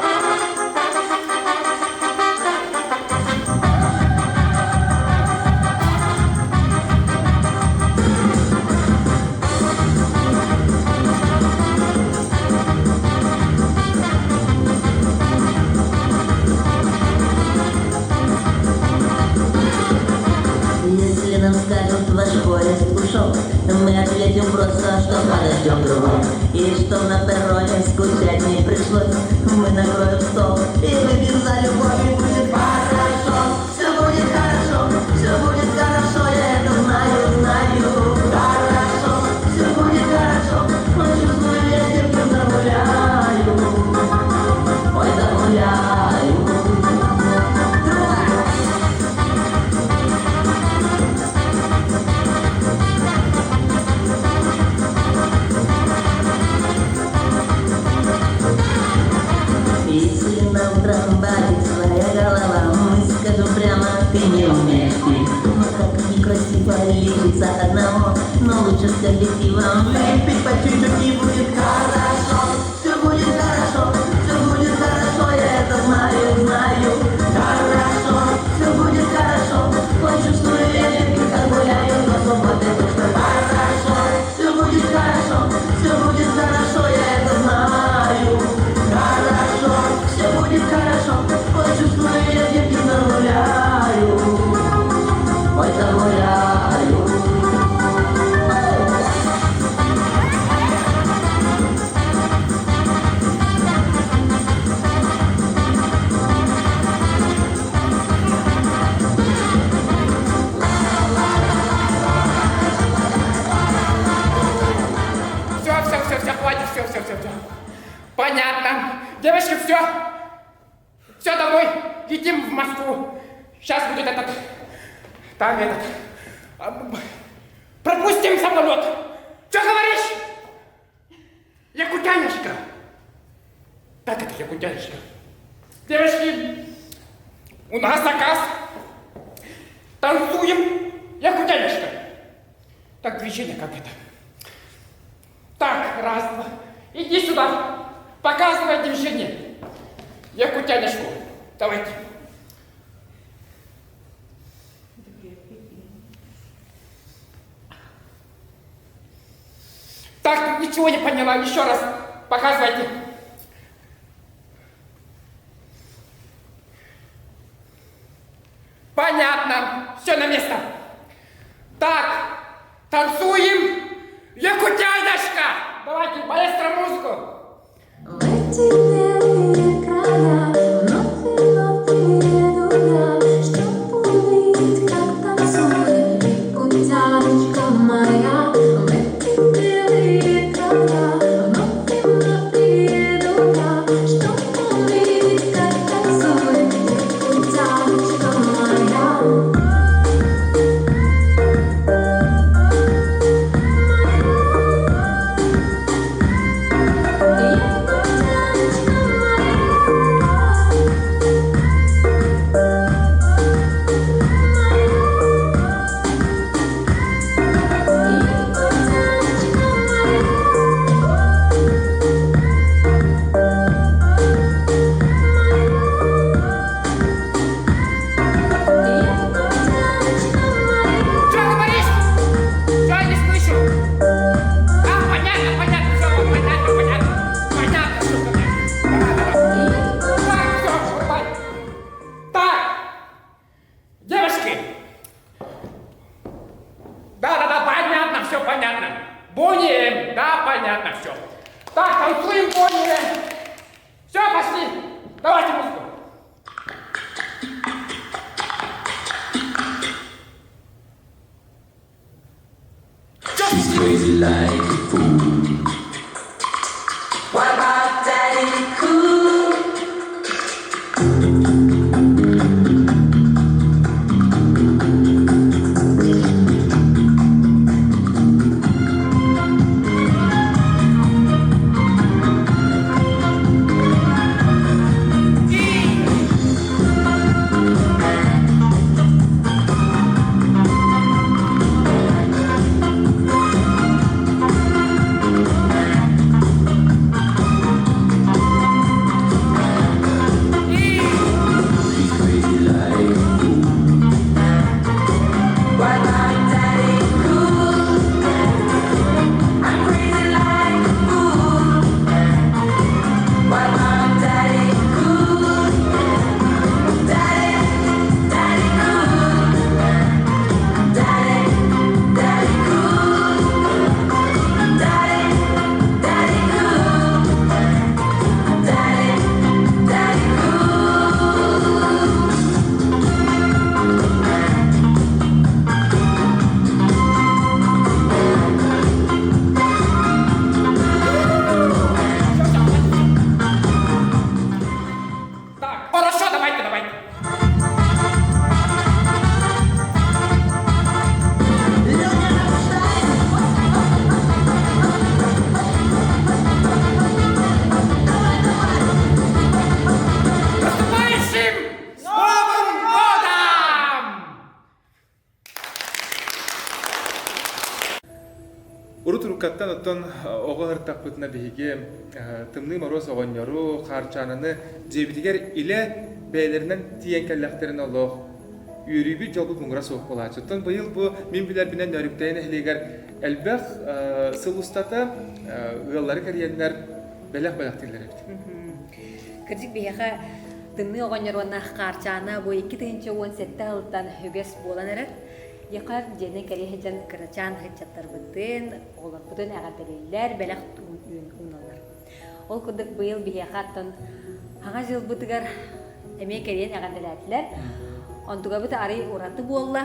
Если нам скажут, ваш поезд ушел, мы ответим просто, что подождем другой. И что на перроне скучать не пришлось, мы накроем стол и выпьем за любовь, и будет хорошо, все будет хорошо, все будет хорошо, я это знаю, знаю. Хорошо, все будет хорошо, но чувствую, я терплю, загуляю, ой, загуляю. Если на утро все, все, все, все. Понятно. Девочки, все. Все домой. Летим в Москву. Сейчас будет этот... Там этот... Пропустим самолет. Что говоришь? Якутяночка. Так это якутяночка. Девочки, у нас заказ. Танцуем якутяночка. Так, движение как это. Так, раз, два. Иди сюда. Показывай движение. Якутяночку. Давайте. Так, ничего не поняла. Еще раз показывайте. Понятно. Все на место. Так, танцуем. Якутяночка! Давайте, маэстро, музыку. В эти белые края вновь и вновь приеду я, Чтоб увидеть, как танцует якутяночка моя. В эти белые края вновь и вновь приеду я, Чтоб увидеть, как танцует якутяночка моя. Якутяночка моя. Якутяночка моя. Якутяночка моя. Что говоришь? Что я не слышу? А, понятно, понятно, все, понятно, понятно. Понятно, все, понятно. Давай, давай. Так, все, врубай. Так, девушки. Да, да, да, понятно, все понятно. Бонни да, понятно, все. Так, танцуем Бонни Все, пошли. Давайте музыку. She's crazy like a fool. What about Daddy Cool? She's crazy like a fool. What about Daddy Cool? I'm crazy like a fool. What about Daddy Cool? Daddy, Daddy Cool. Daddy, Daddy Cool. Daddy, Daddy Cool. Daddy, Daddy Cool. Так, хорошо, давайте, давайте. Наступающим! С Новым годом! Урут уруккаттан оттон оҕо сырыттахпытына биһиги Тымныы Моруос оҕонньору, Хаарчаананы дьиэбитигэр илэ бэйэлэринэн тиийэн кэллэхтэринэ олох үөрүүбүт дьолбут муҥура суох буолааччы. Оттон быйыл бу мин билэрбинэн Нөөрүктэйэ нэһилиэгэр элбэх сыл устата ыаллары кэрийэннэр бэлэх бэлэхтииллэр эбит. Кырдьык биһиэхэ Тымныы оҕонньор уонна Хаарчаана бу 2017 сылтан үгэс буолан эрэр. Диэхэ дьиэнэн кэлии сылдьан кырачаан ыччаттарбытын, оҕолорбутун эҕэрдэлииллэр, бэлэх ууналлар. Ол курдук быйыл биһиэхэ оттон Саҥа дьылбытыгар эмиэ кэлиэн эҕэрдэлээтилэр. Онтугабыт арый ураты буолла.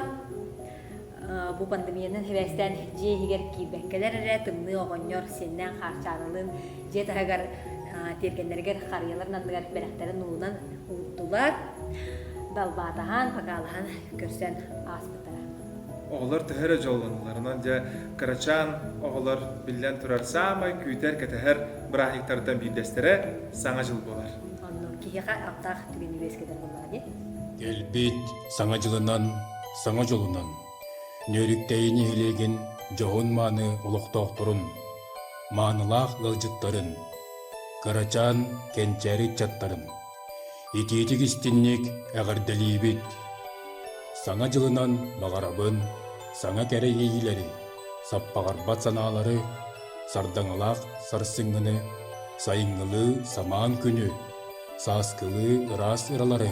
бу пандемиянан сибээстээн дьиэ иһигэр киирбэккэлэр эрэ тымныы оҕонньор сиэннээн хаарчааналыын дьиэ таһыгар тиэргэннэригэр харыйаларын анныгар бэлэхтэрин уунан уурдулар, далбаатаһан, покалаһан көрсөн ааспыттара. Оҕолор төһө эрэ дьоллоннуларынан дьэ кырачаан оҕолор биллэн турар саамай күүтэр-кэтэһэр бырааһынньыктарыттан биирдэстэрэ Саҥа дьыл буолар. Онно киһиэхэ аптаах түгэни үөскэтэр буоллаҕа дии. Кэлбит Саҥа дьылынан, саҥа дьолунан Нөөрүктэйи нэһилиэгин дьоһун-мааны олохтоохторун, маанылаах ыалдьыттарын, кырачаан кэнчээри ыччаттарын итиитик истинник эҕэрдэлиибит! Саҥа дьылынан баҕарабын саҥа кэрэ иэйиилэри, саппаҕырбат санаалары, сардаҥалаах сарсыҥҥыны, сайыҥҥылыы самаан күнү, сааскылыы ыраас ыралары,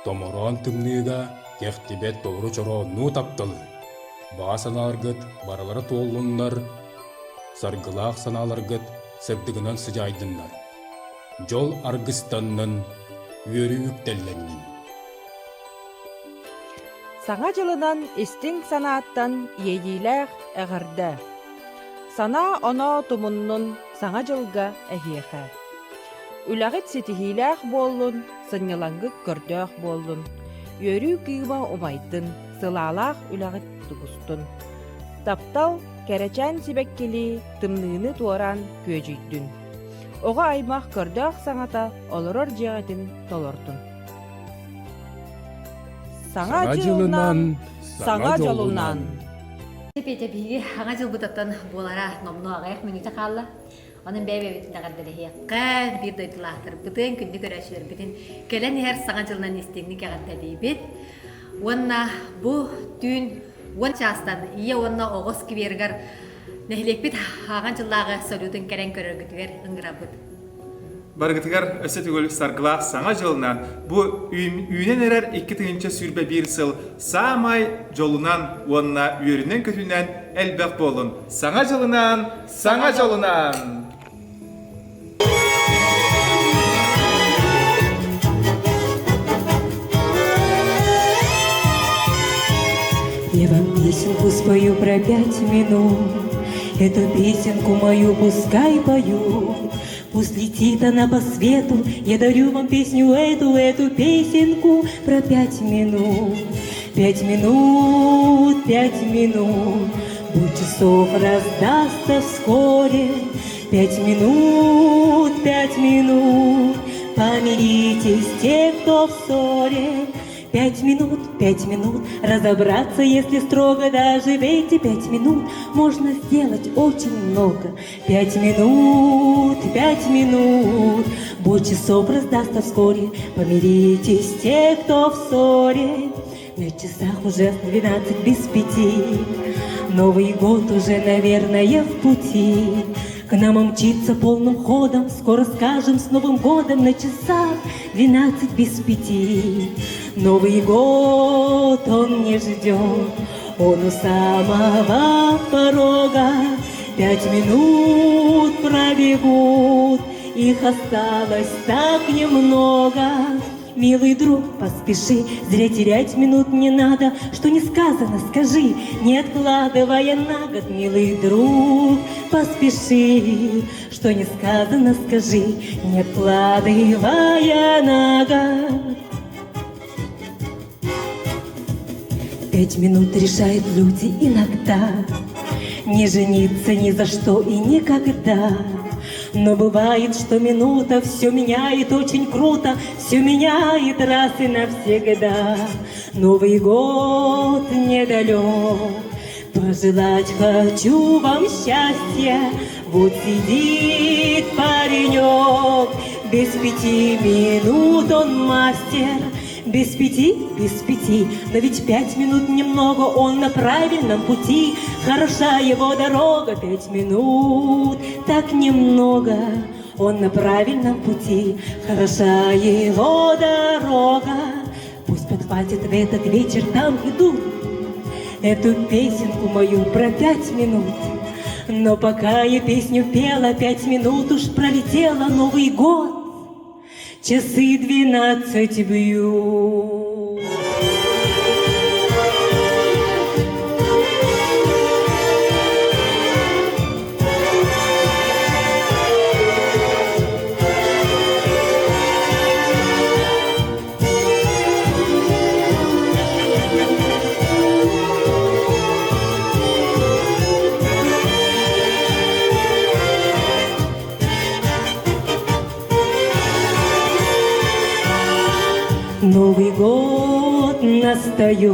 томороон тымныыга кэхтибэт толору чорооннуу тапталы, баҕа санааларгыт барылара туоллуннар, саргылаах санааларгыт сырдыгынан сыдьаайдыннар, дьол аргыстаннын, үөрүү үктэллэннин. Саҥа дьылынан истиҥ санааттан иэйиилээх эҕэрдэ! Санаа-оноо тумуннун Саҥа дьылга эһиэхэ! Үлэҕит ситиһиилээх буоллун, сынньалаҥҥыт көрдөөх буоллун, үөрүү кыыма умайдын, сылаалаах үлэҕит тубустун. Таптал кэрэчээн сибэккилии тымныыны туораан күөдьүйдүн. Оҕо аймах көрдөөх саҥата олорор дьиэҕитин толордун. Саҥа дьылынан, саҥа дьолунан! Петя, биһиги саҥа дьылбытыттан буолара номнуо аҕыйах мүнүүтэ хаалла. Онон бэйэ-бэйэбитин эҕэрдэлэһиэххэ, биир дойдулаахтарбытын, күндү көрөөччүлэрбитин кэлэн иһэр Саҥа дьылынан истиҥник эҕэрдэлиибит. Уонна бу түүн уон чаастан Ийэ уонна оҕо скверыгар нэһилиэкпит ааҕан дьыллааҕы салютун кэлэн көрөргүтүгэр ыҥырабыт. Барыгытыгар өссө төгүл саргылаах Саҥа дьылынан бу үүнэн эрэр 2021 сыл саамай дьолунан уонна үөрүнэн-көтүүнэн элбэх буоллун. Саҥа дьылынан, саҥа дьолунан! Я вам песенку спою про пять минут, Эту песенку мою пускай поют. Пусть летит она по свету, я дарю вам песню эту, эту песенку про пять минут. Пять минут, пять минут, будь часов раздастся вскоре. Пять минут, пять минут, помиритесь те, кто в ссоре. Пять минут, пять минут, разобраться, если строго, даже в эти пять минут можно сделать очень много. Пять минут, пять минут, будь часов раздастся вскоре, помиритесь те, кто в ссоре. На часах уже двенадцать без пяти, Новый год уже, наверное, в пути. К нам он мчится полным ходом, Скоро скажем с Новым годом на часах двенадцать без пяти. Новый год он не ждет, он у самого порога. Пять минут пробегут, их осталось так немного. Милый друг, поспеши, зря терять минут не надо, Что не сказано, скажи, не откладывая на год, Милый друг, поспеши, что не сказано, скажи, не откладывая на год. Пять минут решают люди иногда Не жениться ни за что и никогда. Но бывает, что минута все меняет очень круто, Все меняет раз и навсегда. Новый год недалек, Пожелать хочу вам счастья. Вот сидит паренек, без пяти минут он мастер. Без пяти, без пяти, но ведь пять минут немного, он на правильном пути. Хороша его дорога, пять минут, так немного. Он на правильном пути, хороша его дорога. Пусть подхватит в этот вечер там идут Эту песенку мою про пять минут. Но пока я песню пела, пять минут уж пролетела Новый год. Часы двенадцать бьют. Новый год настает,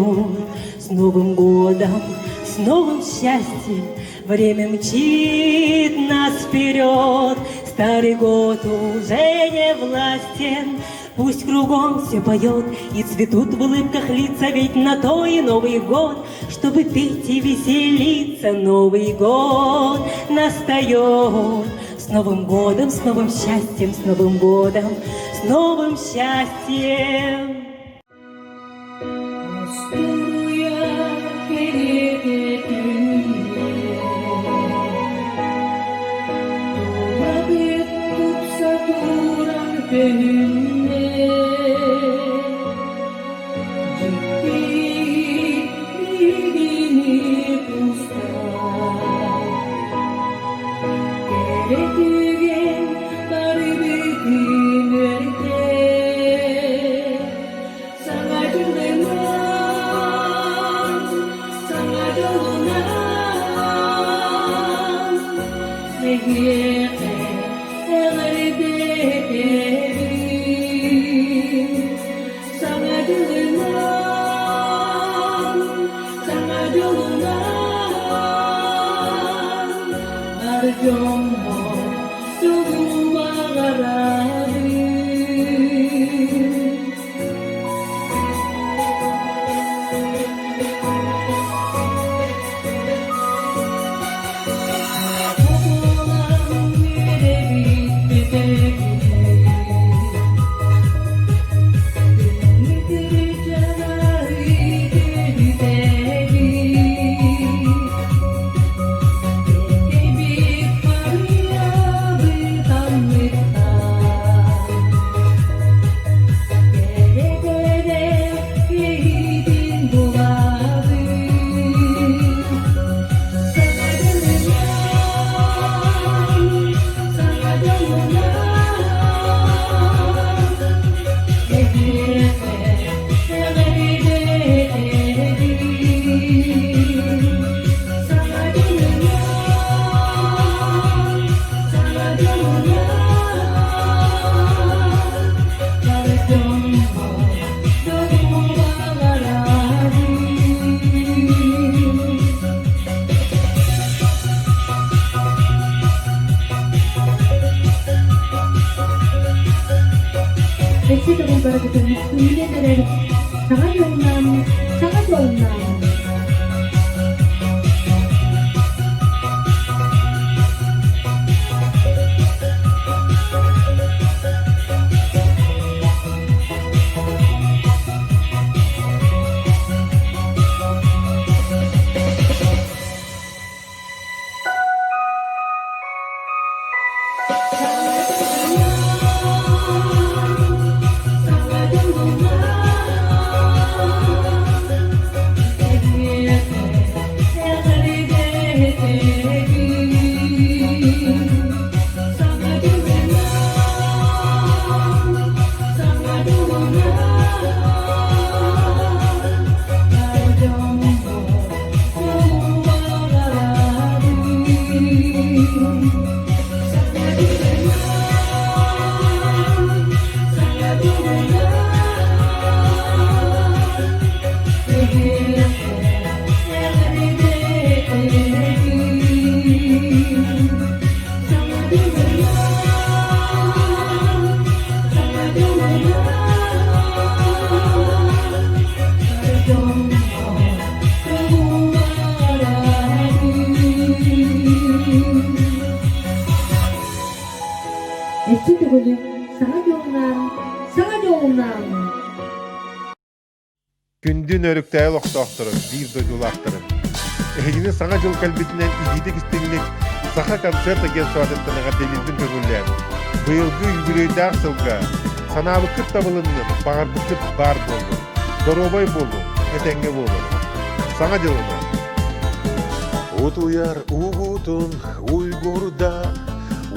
с Новым годом, с новым счастьем. Время мчит нас вперед, старый год уже не властен. Пусть кругом все поет и цветут в улыбках лица, ведь на то и Новый год, чтобы петь и веселиться. Новый год настает. С Новым годом, с новым счастьем, с Новым годом, с новым счастьем! Өссө төгүл барыгытын үүнэн эрэр саҥа дьолунан, саҥа дьолунан! Өссө төгүл саҥа дьолунан, саҥа дьолунан! Күндү Нөрүктэйэ олохтоохторо, биир дойдулаахтарым! Эһигини Саҥа дьыл кэлбитинэн итиитик-истиҥник Саха концерт агентствотыттан эҕэрдэлиирбин көҥүллээн, быйылгы үбүлүөйдээх сылга санаабыккыт табылыннын, баҕарбыккыт баар буоллун, доруобай буолуҥ, этэҥҥэ буолуҥ! Саҥа дьылынан! Утуйар угутун уйгурда,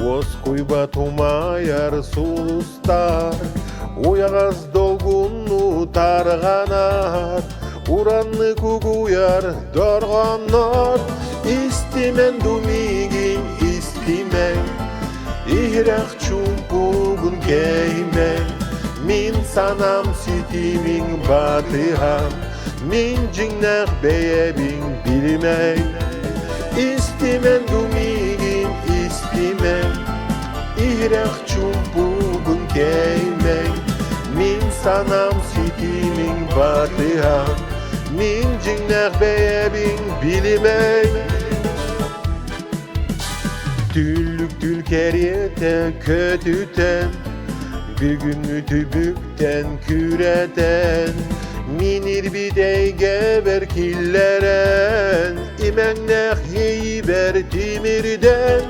уоскуйбат умайар сулустар, уйаҕас долгунну тарҕанар, уранны кугуйар дорҕоннор, истимэн думигин истимэн, иһирэх чуумпугун кэймэн, Мин санам ситимиҥ батыһан, мин дьиҥнээх бэйэбин билимэҥ. Истимэн дуу миигин истимэҥ, иһирэх чуумпугун кэймэҥ. Мин санам ситимиҥ батыһан, мин дьиҥнээх бэйэбин билимэҥ. Түллүк түл кэриэтэ көтүтэн, бүгүҥҥү түбүктэн күрэтэн, мин ирбит эйгэбэр киллэрэн, имэҥнээх иэйиибэр тимирдэн,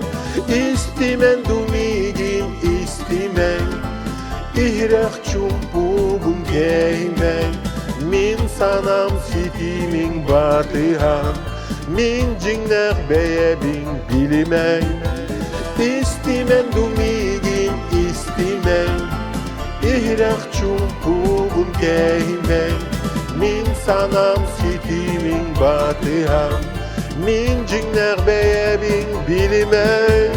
истимэн дуу миигин истимэҥ, иһирэх чуумпугун кэймэҥ, мин санам ситимиҥ батыһан, Мин дьиҥнээх бэйэбин билимэҥ, истимэҥ дуу миигин истимэҥ, иһирэх чуумпугун кэһимэҥ, мин санаам ситимиҥ батыһан, мин дьиҥнээх бэйэбин билимэҥ.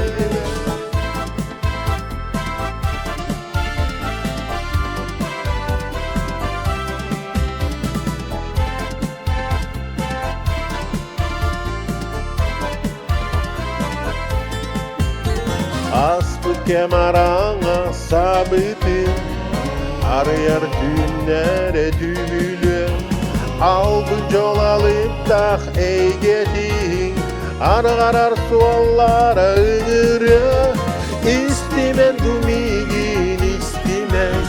Ааспыт кэм араҥа сабытын, арыйар түүннэрэ түмүлүөн, албын дьол алыптаах эйгэтин, арҕарар суоллара ыҥырыа, истимэн дуу миигин истимэн,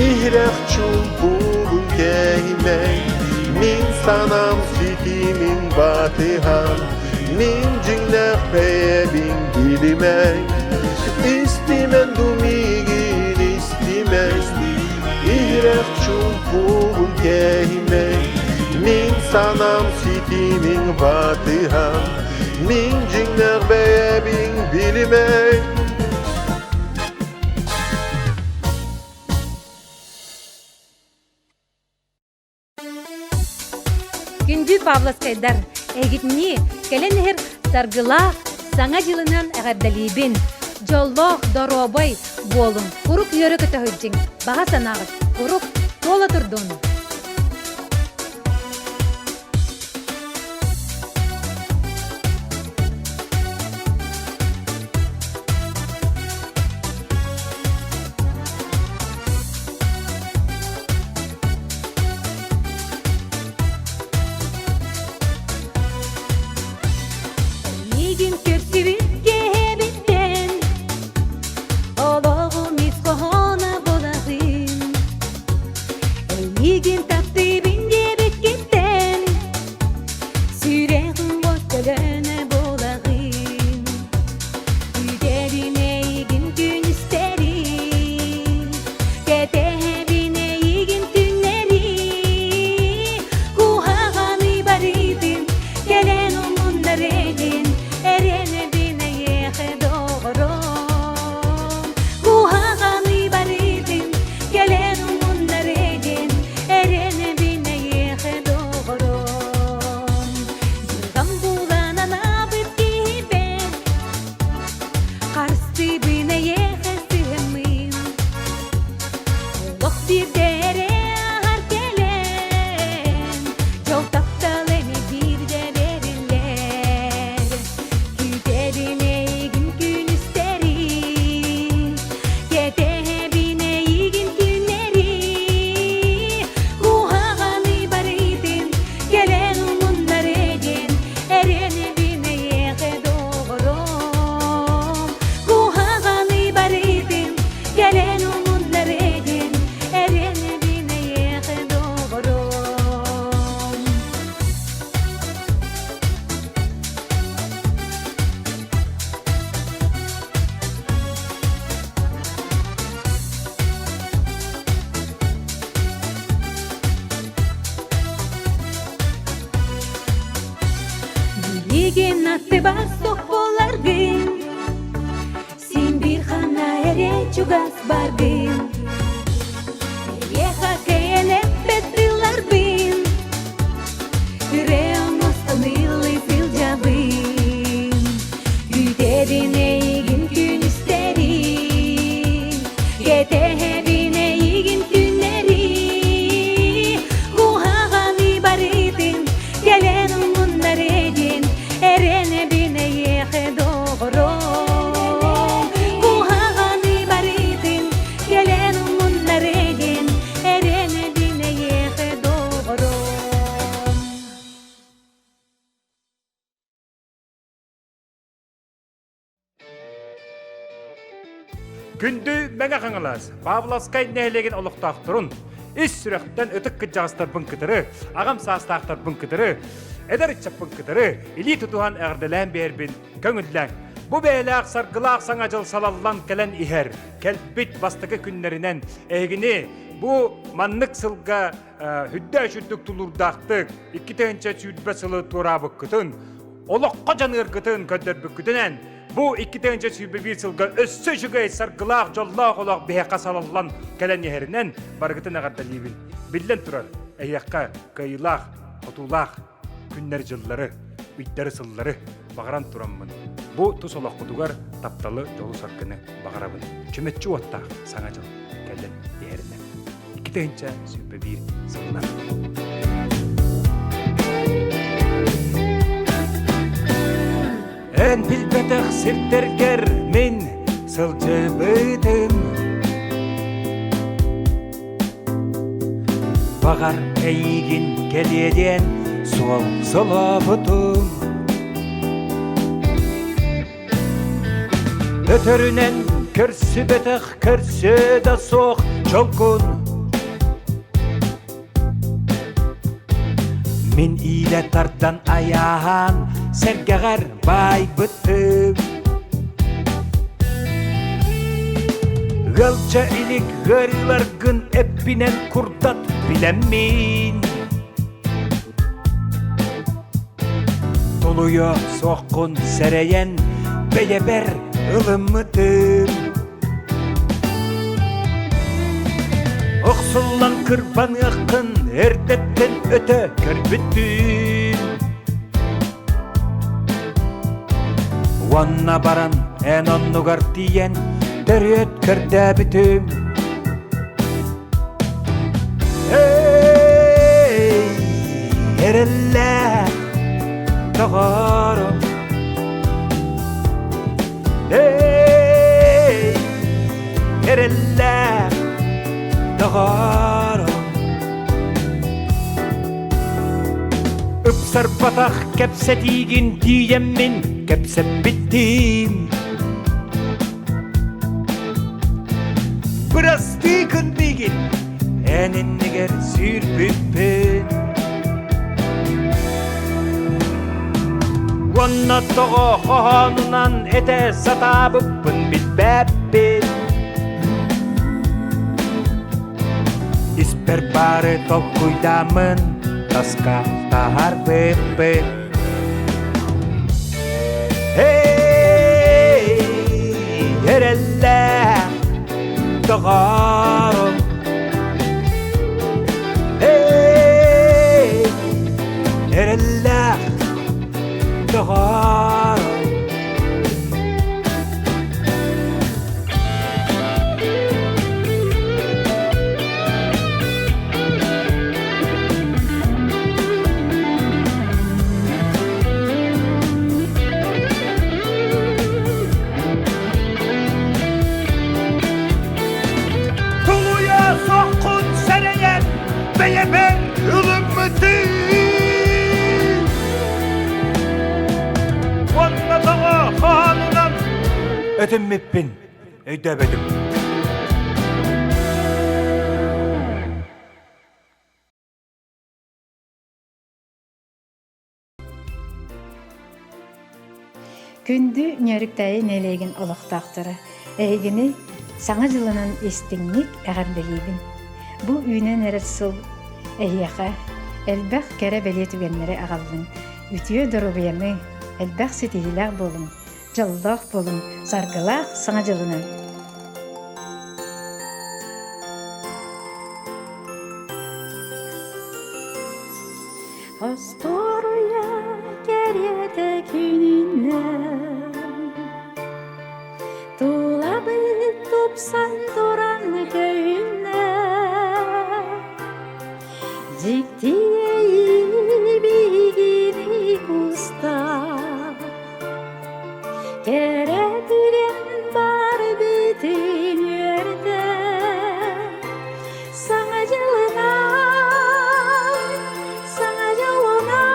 иһирэх чуумпугун кэһимэн, мин санаам ситимин батыһан, мин дьиҥнээх бэйэбин билимэҥ. Истимэн дуу миигин истимэн, иһирэх чуумпугун кэһимэн, мин санаам ситимин батыһан, мин дьиҥнээх бэйэбин билимэҥ. Күндү Павловскайдар, эһигитини кэлэн иһэр саргылаах Саҥа дьылынан эҕэрдэлиибин! Дьоллоох, доруобай буолуҥ, курук үөрэ көтөһүдьүҥ, баҕа санааҕыт курук туола турдун! Миигин көрсүбүт киһибиттэн олоҕум ис хоһооно буолаҕын. Эйигин таптыыбын диэбиккиттэн сүрэҕим уот төлөнө буолаҕын. Күүтэбин эйигин күнүстэри, кэтэһэбин эйигин түннэри. Куһаҕаны барытын кэлэн умуннар этин, эрэнэбин эйиэхэ доҕором. Куһаҕаны барытын кэлэн умуннар этин, эрэнэбин эйиэхэ доҕором. Дьылҕам булан анаабыт киһибэр Харыстыыбын эйиэхэ сыһыммын Олох биирдэ эрэ аһар кэлэн Дьол таптал эми биирдэ бэриллэр Күүтэбин эйигин күнүстэри Кэтэһэбин эйигин түүннэри Куһаҕаны барытын кэлэн умуннар диэн Эрэнэбин эйиэхэ доҕором Куһаҕаны барытын кэлэн умуннар диэн Эрэнэбин эйиэхэ доҕором Билигин аттыбар суох буоларгын, Син биир ханна эрэ чугас баргын. Эйиэхэ кэйэн эппэт тылларбын, Үрэ оҥостон ыллыы сылдьабын. Күүтэбин эйигин күнүстэри, Кэтэһэбин эйигин. Күндү Мэҥэ Хаҥалас, Павловскай нэһилиэгин олохтоохторун, ис сүрэхтэн ытык кырдьаҕастарбын кытары, аҕам саастаахтарбын кытары, эдэр ыччаппын кытары илии тутуһан эҕэрдэлээн биэрбин көҥүллээҥ. Бу бэйэлээх саргылаах саҥа дьыл салаллан кэлэн иһэр, кэлбит бастакы күннэринэн эһигини бу маннык сылга үрдэ үрдүк тулуурдаахтык 2020 сылы туораабыккытын, олоххо дьаныаргытын көрдөрбүккүтүнэн Бу 2021 сылга өссө үчүгэй, саргылаах, дьоллоох олох биһиэхэ салаллан кэлэн иһэринэн барыгытын эҕэрдэлиибин. Биллэн турар, эһиэхэ кыайыылаах, хотуулаах күннэр-дьыллары, ыйдары-сыллары баҕаран тураммын, бу тус олоххутугар тапталы, дьолу-саргыны баҕарабын. Чүмэччи уоттаах Саҥа дьыл кэлэн иһэринэн. 2021 сылынан. Эн билбэтэх сирдэргэр мин сылдьыбытым Баҕар эйигин кэлиэ диэн суол солообутум Өтөрүнэн көрсүбэтэх көрсө да суох дьолгун Мин иилэ тардан айааһаан сэргэҕэр баайбытым Ыалдьа илик ыарыыларгын эппинэн курдат билэммин Тулуйа суоххун сэрэйэн бэйэбэр ылыммытым Охсуллан кырбаныаххын эрдэттэн өтө көрбүттүүм Уонна баран эн оннугар тиийэн төрүөт көрдөөбүтүм Эй, эрэллээх доҕорум Эй, эрэллээх доҕорум Ыпсарбатах кэпсэтиигин тиийэммин кэпсэппиттиим Бырастыы гын миигин, эн иннигэр сүүрбүппүн. Уонна тоҕо хоһоонунан этэ сатаабыппын билбэппин. Испэр баары толкуйдааммын таска таһаарбыппын. Эй, эрэллээх доҕорум Эй, эрэллээх доҕорум Тулуйа соххун сэрэйэн бэйэбэр ылыммытым Уонна тоҕо хаанынан өтүммүппүн өйдөөбөтүм. Күндү Ньөрүктээйи нэһилиэгин олохтоохторо, эһигини Саҥа дьылынан истиҥник эҕэрдэлиибин. Бу үүнэн эрэр сыл эһиэхэ элбэх кэрэ-бэлиэ түгэннэри аҕаллын, үтүө доруобуйаны, элбэх ситиһиилээх буолуҥ, дьоллоох буолуҥ, саргылаах Саҥа дьылынан! Остуоруйа кэриэтэ күнүнэн Тулабыт тупсан туран көһүннэ Дьикти иэйии биһигини кустар Кэрэ түгэн бар битин үөрдэ Саҥа дьылынан, саҥа дьолунан.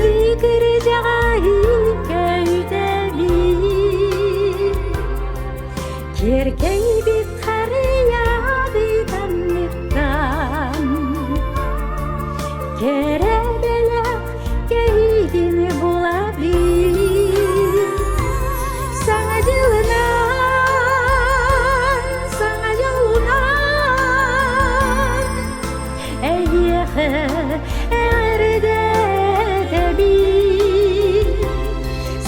Тымныы кырдьаҕаһы көтөбүн Киэркэйбит харыйабыт анныттан Кэрэ бэлэх кэһиитин булабын Саҥа дьылынан, саҥа дьолунан Эйиэхэ эҕэрдэтэбин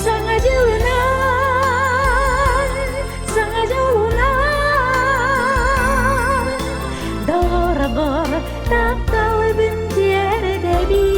Саҥа дьылынан, саҥа дьолунан Доҕорбор тапталбын тиэрдэбин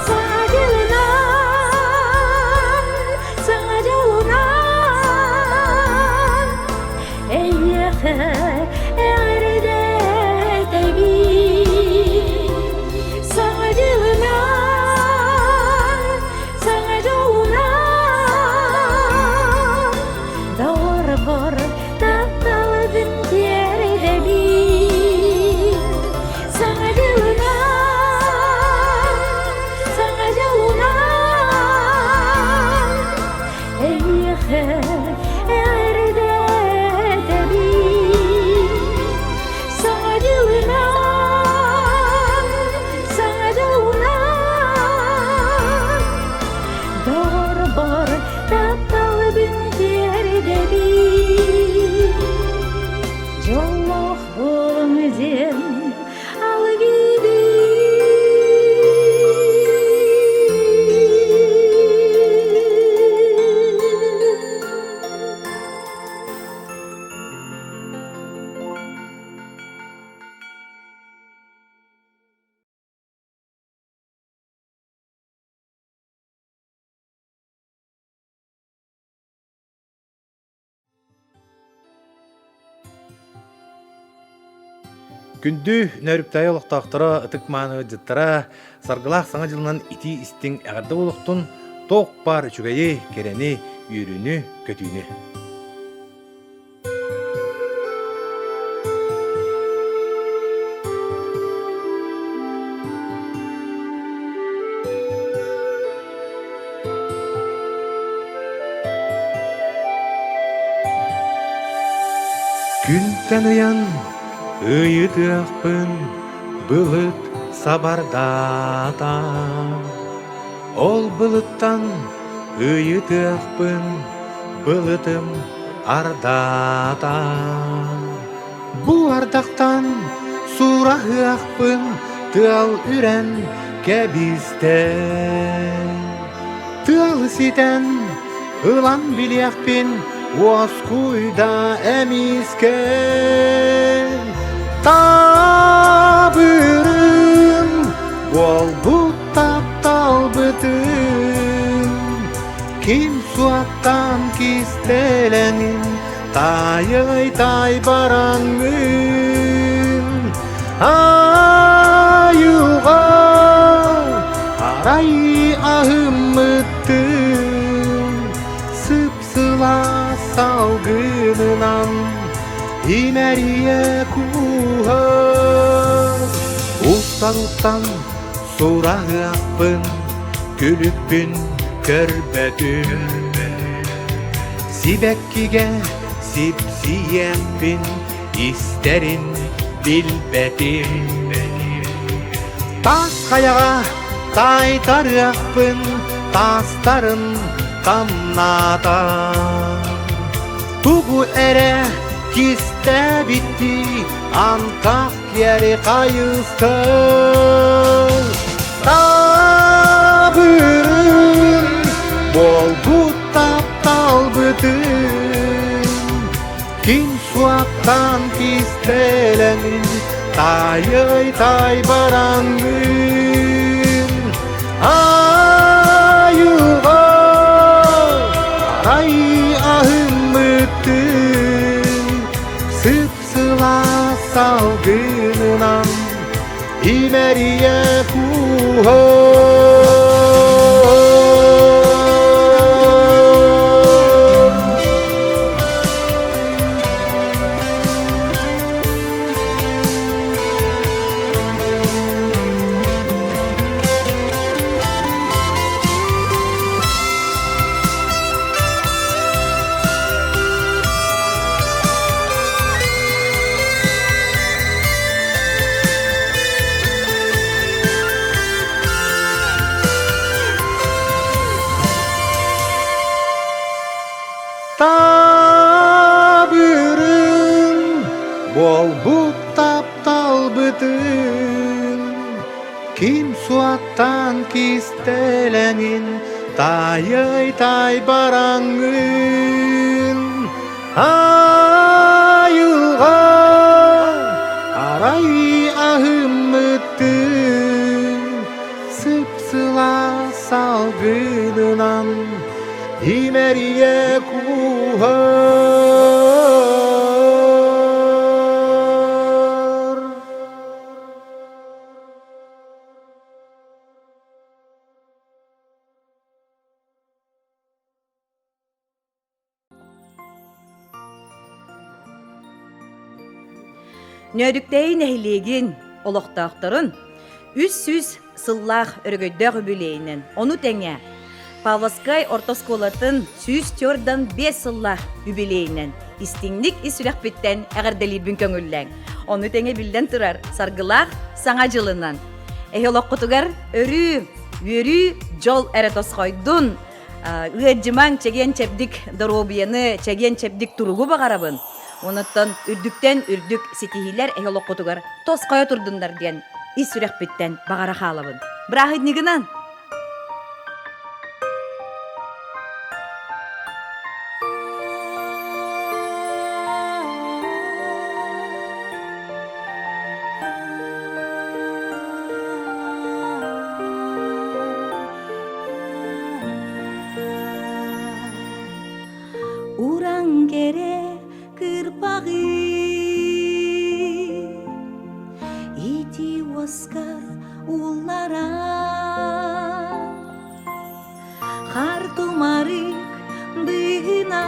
Саҥа дьылынан, саҥа дьолунан, эйиэхэ эҕэрдэтэбин. Саҥа дьылынан, саҥа дьолунан, доҕорбор тапталбын тиэрдэбин. Саҥа дьылынан, саҥа дьолунан, эйиэхэ эҕэрдэтэбин. Саҥа дьылынан, саҥа дьолунан, доҕорбор тапталбын тиэрдэбин. Дьоллоох буолуҥ диэн Күндү Нөрүктэйи олохтоохторо, ытык-мааны ыалдьыттара, саргылаах Саҥа дьылынан итии-истиҥ эҕэрдэ буолуохтун, туох баар үчүгэйи, кэрэни, үөрүүнү, көтүүнү. Күнтэн ыйан ыйытыахпын былыт сабардаата. Ол былыттан ыйытыахпын былытым ардаата. Бу ардахтан сураһыахпын тыал үрэн кэбистэ. Тыалы ситэн ылан билиэхпин уоскуйда эмискэ. Таабырым буолбут тапталбытын ким суоттан кистэлэҥин таайай тай бараҥҥын айылҕа арай аһыммыттын сып-сылаас салгынынан имэрийэ кууһар устан-устан сураһыахпын күлүкпүн көрбөтүм сибэккигэ сипсийиэхпин истэрин билбэтим таас хайаҕа таайтарыахпын таастарын тамнаата тугу эрэ кистээбиттии антах киэри хайыста Табырын буолбут тапталбытын ким суаттан кистэлэҥин. Таайай тай бараҥҥын Айылҕа арай аһыммыттын Сып-сылаас салгынынан имэрийэ кууһар. Табырын буолбут тапталбытын ким суаттан кистэлэҥин таайай тай бараҥҥын айылҕа арай аһыммыттын сып-сылаас салгынынан имэрийэ кууһар. Нөөрүктээй нэһилиэгин олохтоохторун 300 сыллаах өрөгөйдөөх үбүлүөйүнэн, ону тэҥэ Павловскай орто оскуолатын 145 сыллаах үбүлүөйүнэн истиҥник ис сүрэхпиттэн эҕэрдэлиирбин көҥүллээҥ. Ону тэҥэ биллэн турар саргылаах Саҥа дьылынан. Эһи олоххутугар өрүү, үөрүү, дьол эрэ тосхойдун. Ыаддьымаҥ чэгиэн-чэбдик доруобуйаны, чэгиэн-чэбдик туругу баҕарабын. Онуттан үрдүктэн үрдүк ситиһиилэр эһи олоххутугар тосхойо турдуннар диэн ис сүрэхпиттэн баҕара хаалабын. Бырааһынньыгынан! Уран кэрэ кырпаҕы ити уоскар уллара Хар тумарык быһына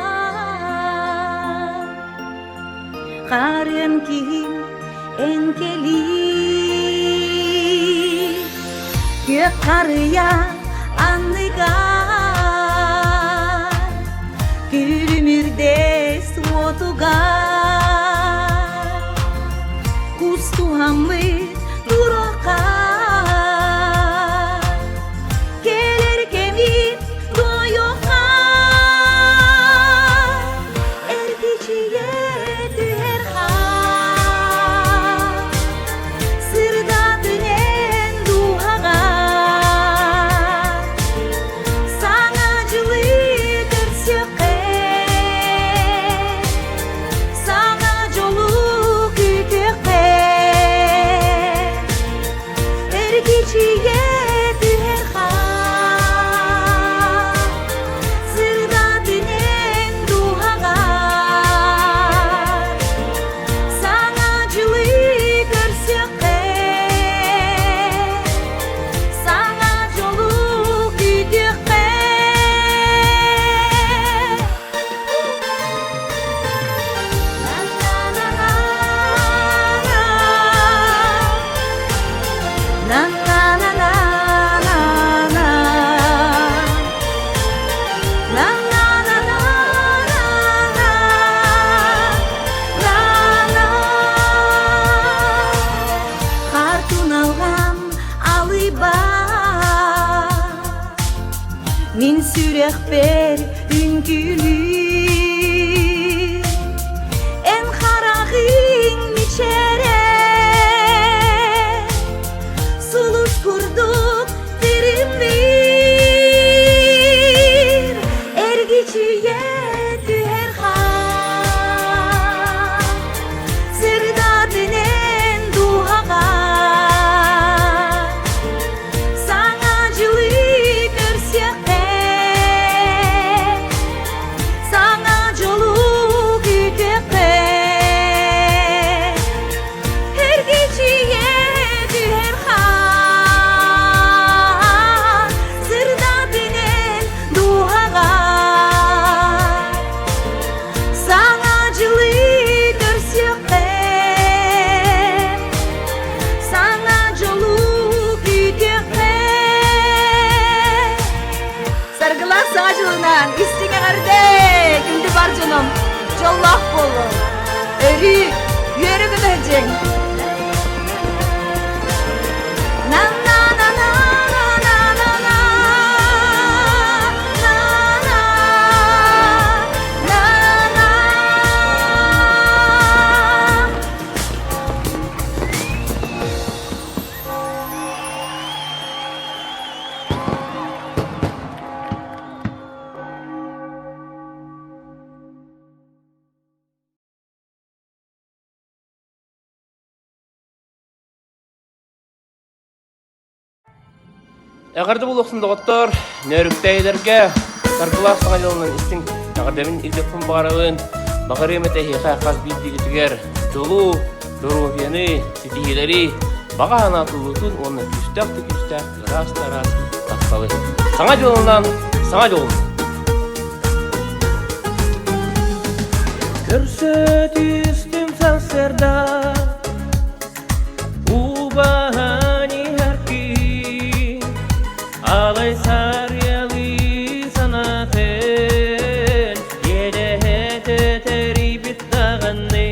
Харын киһим эн кэлии Күөх харыйа анныгар Күлүмүрдэс уотугар Кустуһаммыт туруохха Кэлэр кэмим туойуохха Эргичийэ түһэр хаар Сырдатын эн дууһаҕа Саҥа дьылы көрсүөххэ Саҥа дьолу күүтүөххэ Эргичийэ түһэр хаар Сырдатын эн дууһаҕа Саҥа дьылы көрсүөххэ Саҥа дьолу күүтүөххэ Хартуналган алыйба Мин сүрэхпэр үҥкүүлүүр Эн хараҕыҥ мичээрэ Сулус курдук тиримниир Эргичийэ түһэр хаар Сырдатын эн дууһаҕар. дьылынан истиҥ эҕэрдэ! Күндү бар дьонум, дьоллоох буолуҥ! Өрүү үөрэ-көтө сылдьыҥ! Эҕэрдэ буолуохтун доҕоттор, нөөрүктээйилэргэ саргылаах саҥа дьылынан истиҥ эҕэрдэбин илдьэппин баҕарабын. Баҕарыам этэ эһиэхэ хас биирдиигитигэр дьолу, доруобуйаны, ситиһиилэри, баҕа санаа тулуутун уонна күүстээх да күүстээх ыраас да ыраас тапталы. Саҥа дьылынан, саҥа дьолунан! Көрсө түстүм сарсыарда Убаһан иһэр киһи Алай сарыалыы санаатын Иэдэһэтэ тэрийбит даҕаны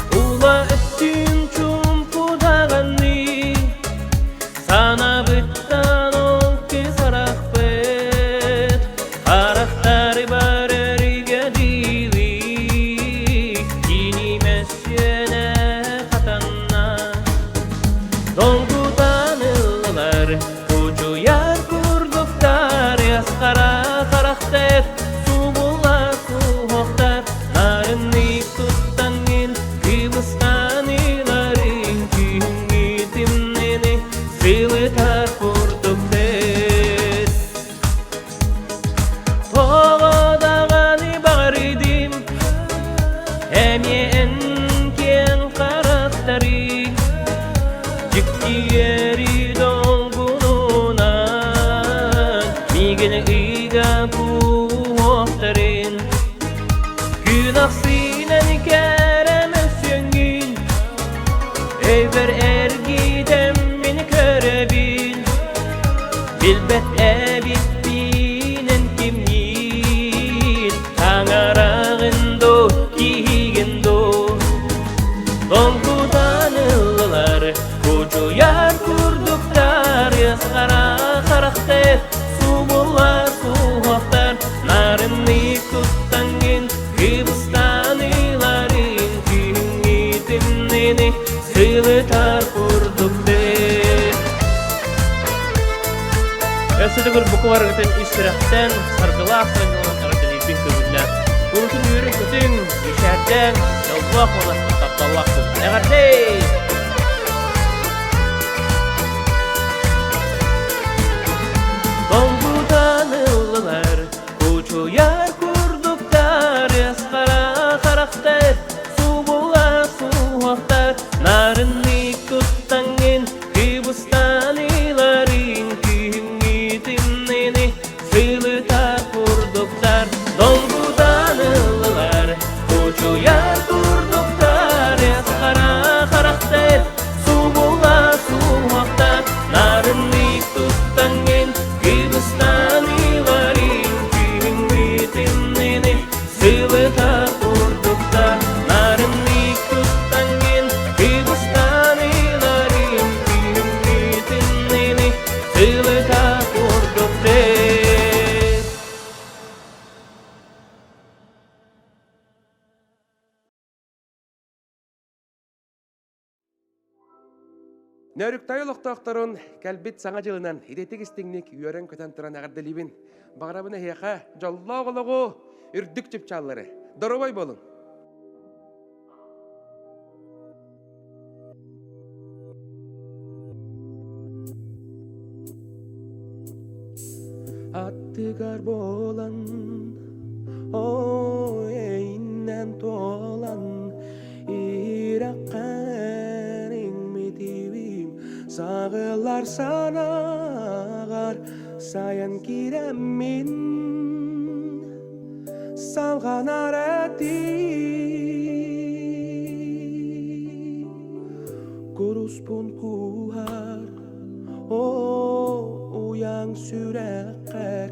Тула өттүн чуумпу даҕаны Санабыттан ол кыс арахпыт Харахтары барарыга диили Кини мөссүөнэ хатанна Долгутан ыллылар Кучуйар курдуктар Ясхара харахтар Субулар суһуохтар Нарыннык туттаҥҥын Кыбыстан ыларыҥ Күһүҥҥү тымныыны Сылытар курдуктар Тоҕо даҕаны баҕарыдым Эмиэ эн киэҥ харахтарыҥ Дьиктиэри долгунунан Миигин ыйга кууһуохтарын Күн ахсынан кэрэ мөссүөҥҥүн Өйбөр эргитэммин көрөбүн Билбэт эбиппин эн кимниин Таҥараҕын дуу, киһигин дуу Долгутан ыллылар Кучуйар курдуктар Ыас-хара харахтар Субуллар суһуохтар Нарыннык туттаҥҥын Кыбыстан ыларыҥ Күһүҥҥү тымныыны Сылытар курдуктар Өссө төгүл бука барыгытын ис сүрэхтэн саргылаах саргыланан эҕэрдэлиирбин көҥүллээн. Куруутун үөрүн-көтүҥ, мичээрдээн, дьоллоох уонна тапталлаах буолун. Эҕэрдэ! Долгутан ыллылар, кучуйар курдуктар, ыас-хара харахтар, субуллар суһуохтар, нарыннык туттаҥҥын Кыбыстан ыларыҥ күһүҥҥү тымныыны сылытар курдуктар долгутан ыллылар кучуйар курдуктар хара харахтар субулла суһуохтар нарыннык туттаҥҥын кыбыстан ыларыҥ күһүҥҥү тымныыны Сылыта курдуктар нарыннык туттаҥҥын кыбыстан ыларым күһүҥҥү тымныыны сылыта курдуктар. Нөрүктай олохтоохторун кэлбит Саҥа дьылынан идэтик истиҥник үөрэн-көтөн туран эҕэрдэлиибин. Баҕарабын эһиэхэ дьоллоох олоҕу, үрдүк чыпчааллары. Доруобай буолуҥ! Аттыгар буолан, ой, эйиннэн туолан, Ирэххэр иҥмитибим саҕылар санааҕар сайан киирэммин салҕанар этим куруспун кууһар оо уйаҥ сүрэххэр.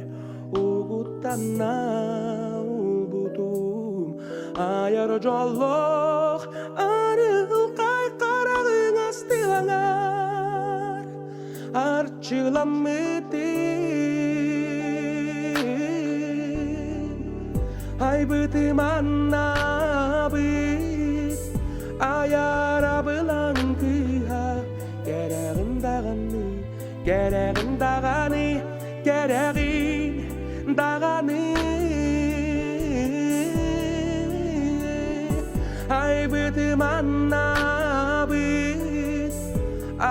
Угуттана уубутум Айар дьоллоох арылхай хараҕыҥ астыланар Арчыламмытым Айбытым аннабыт Айар абылаҥ кыыһа Кэрэҕин даҕаны, кэрэҕин даҕаны, кэрэҕин даҕаны Айбытым аннабыт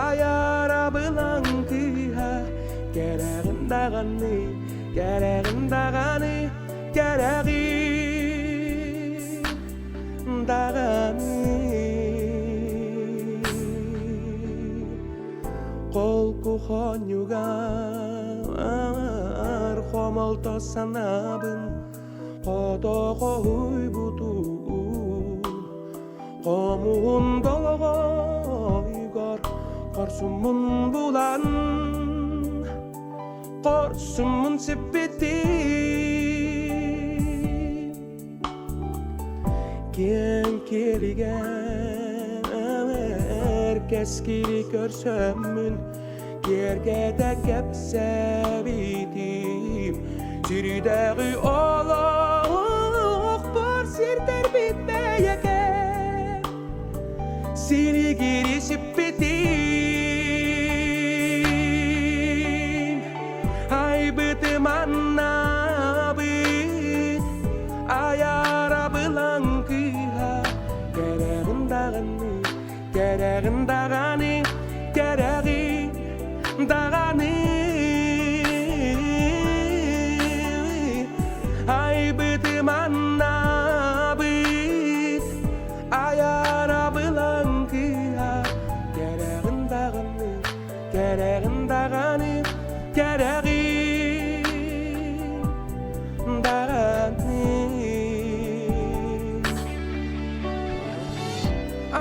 Айар абылаҥ кыыһа Кэрэҕин даҕаны, кэрэҕин даҕаны, кэрэҕин даҕаны Холку хонньугар хомолто санаабын хото хоһуйбутун Хомуһун долоҕойгор хорсуммун булан хорсуммун сиппитим Киэҥ киэлигэр кэскили көрсөммүн киэргэтэ кэпсээбитим Сирдээҕи олохпор сирдэрбит бэйэкэ Сиригири сиппитим Айбытым аннабыт Аяра былаҥ кыыһа Кэрэҕин даҕаны, кэрэҕин даҕаны, кэрэҕин даҕаны Айбытым аннабыт Аяра былаҥ кыыһа Кэрэҕин даҕаны, кэрэҕин даҕаны, кэрэҕин даҕаны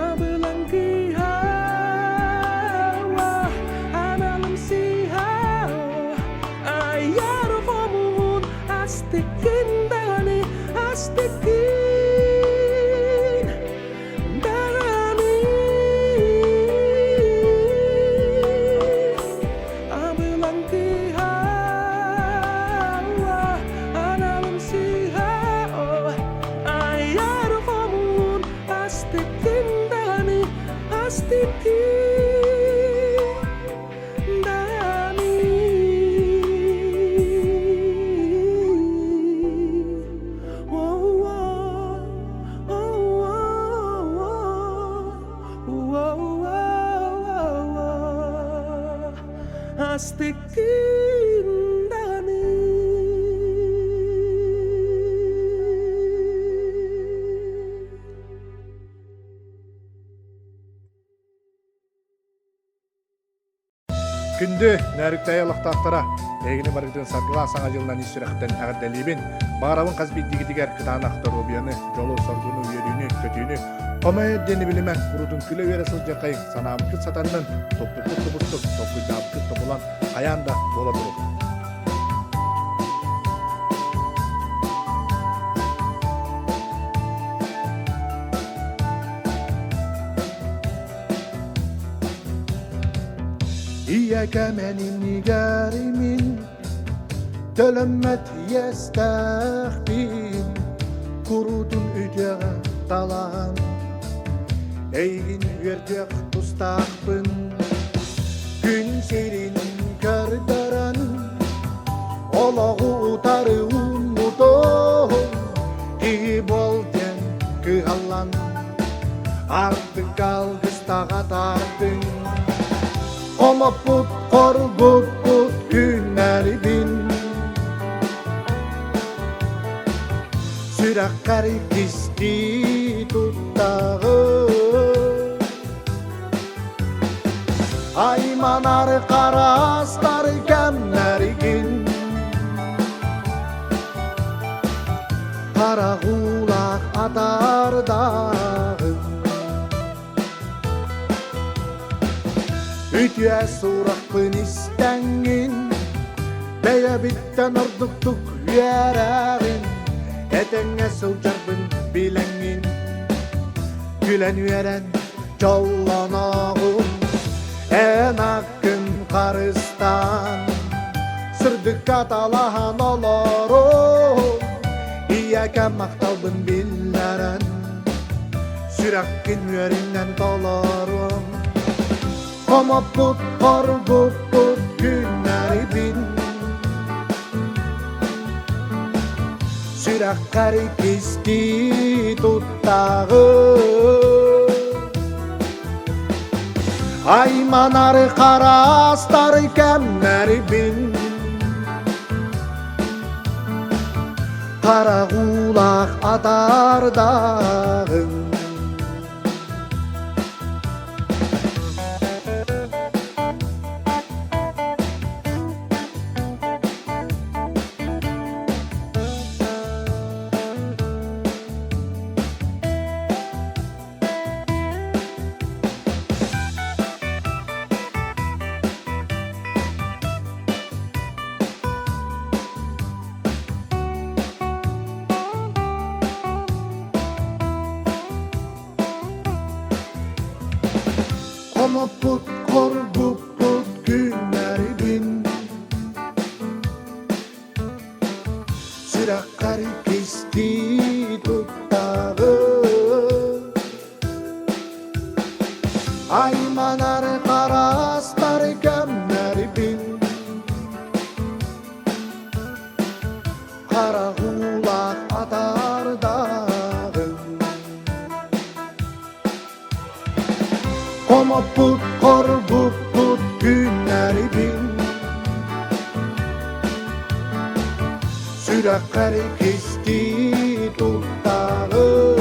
Абылаҥ кыыһа аналым сыыһа айар хомуһун астыккын даҕаны астыккын даҕаны Абылаҥ кыыһа аналым сыыһа айар хомуһун астыккын даҕаны астыккын даҕаны Астыккын даҕаны Күндү Нөөрүктэйэ олохтоохторо, эһигини барыгытын саргылаах саҥа дьылынан ис сүрэхтэн эҕэрдэлиибин. Баҕарабын хас биирдиигитигэр кытаанах доруобуйаны, дьолу-соргуну, үөрүүнү, көтүүнү, хомойор диэни билимэҥ, куруутун күлэ-үөрэ сылдьыаххайыҥ, санаабыккыт сатаннын, туппуккут тубустук, толкуйдаабыккыт тобулан, хайаан да буола туруҥ. Ийэкэмэн иннигэр мин төлөммөт иэстээхпин куруутун үтүөҕэ талаһан эйигин үөрдүөх тустаахпын күн сирин көрдөрөн олоҕу утары ууммутум киһи буол диэн кыһаллан Артык алгыстаҕа тардыҥ, Хомоппут, хоргуппут күннэрбин. Сүрэххэр кистии туттаҕын. Айманар хараастар кэмнэргин Харах уулаах атаардаҕын Үтүө сурахпын истэҥҥин Бэйэбиттэн ордуктук үөрэҕин, этэҥҥэ сылдьарбын билэҥҥин. Күлэн үөрэн дьоллоноҕун, эн аккын харыстаан, сырдыкка талаһан олорун, ийэкэм махталбын биллэрэн, сүрэххин үөрүнэн толоруом. Хомоппут, хоргуппут күннэрибин Сүрэххэр кистии туттаҕын Айманар хараастар кэмнэрибин Харах уулаах атаардаҕын Хомоппут, хоргуппут күннэрбин Сүрэххэр кистии туттаҕын Айманар хараастар кэмнэрбин Харах уулаах атаардаҕын Хомоппут, хоргуппут күннэрбин Сүрэххэр кистии туттаҕын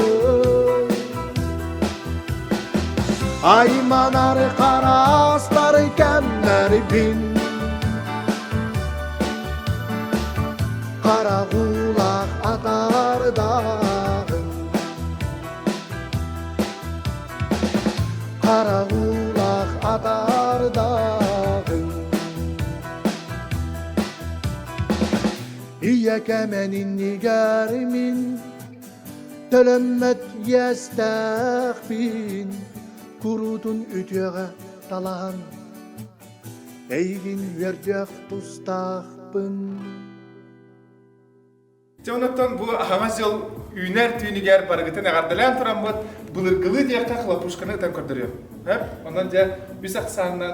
Айманар хараастар кэмнэрбин Харах уулаах атаардаҕын Харах уулаах атаардаҕын Ийэкэмэн иннигэр мин төлөммөт иэстээхпин куруутун үтүөҕэ талаһан эйигин үөрдүөх тустаахпын Дьэ онуттан бу аһаҕас дьыл үүнэр түүнүгэр барыгытын эҕэрдэлээн тураммыт былыргылыы диэххэ хлопушканы ытан көрдөрүөм. Хөп? Онон дьэ үс ахсаанынан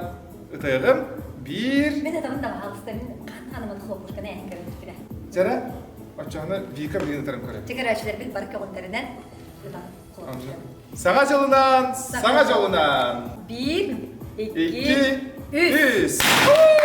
ытыаҕым. Биир. Мин ытабын да баһаалыста мин хаан анаммыт хлопушканы эһэн көрөн түспүтэ. Дьэрэ, оччоҕуна Вика билигин ытарын көрөр. Чэ көрөөччүлэрбит бары көҕүллэринэн ытан хлопушканы. Саҥа дьылынан, саҥа дьолунан! Биир, икки, Икки, үс. үс!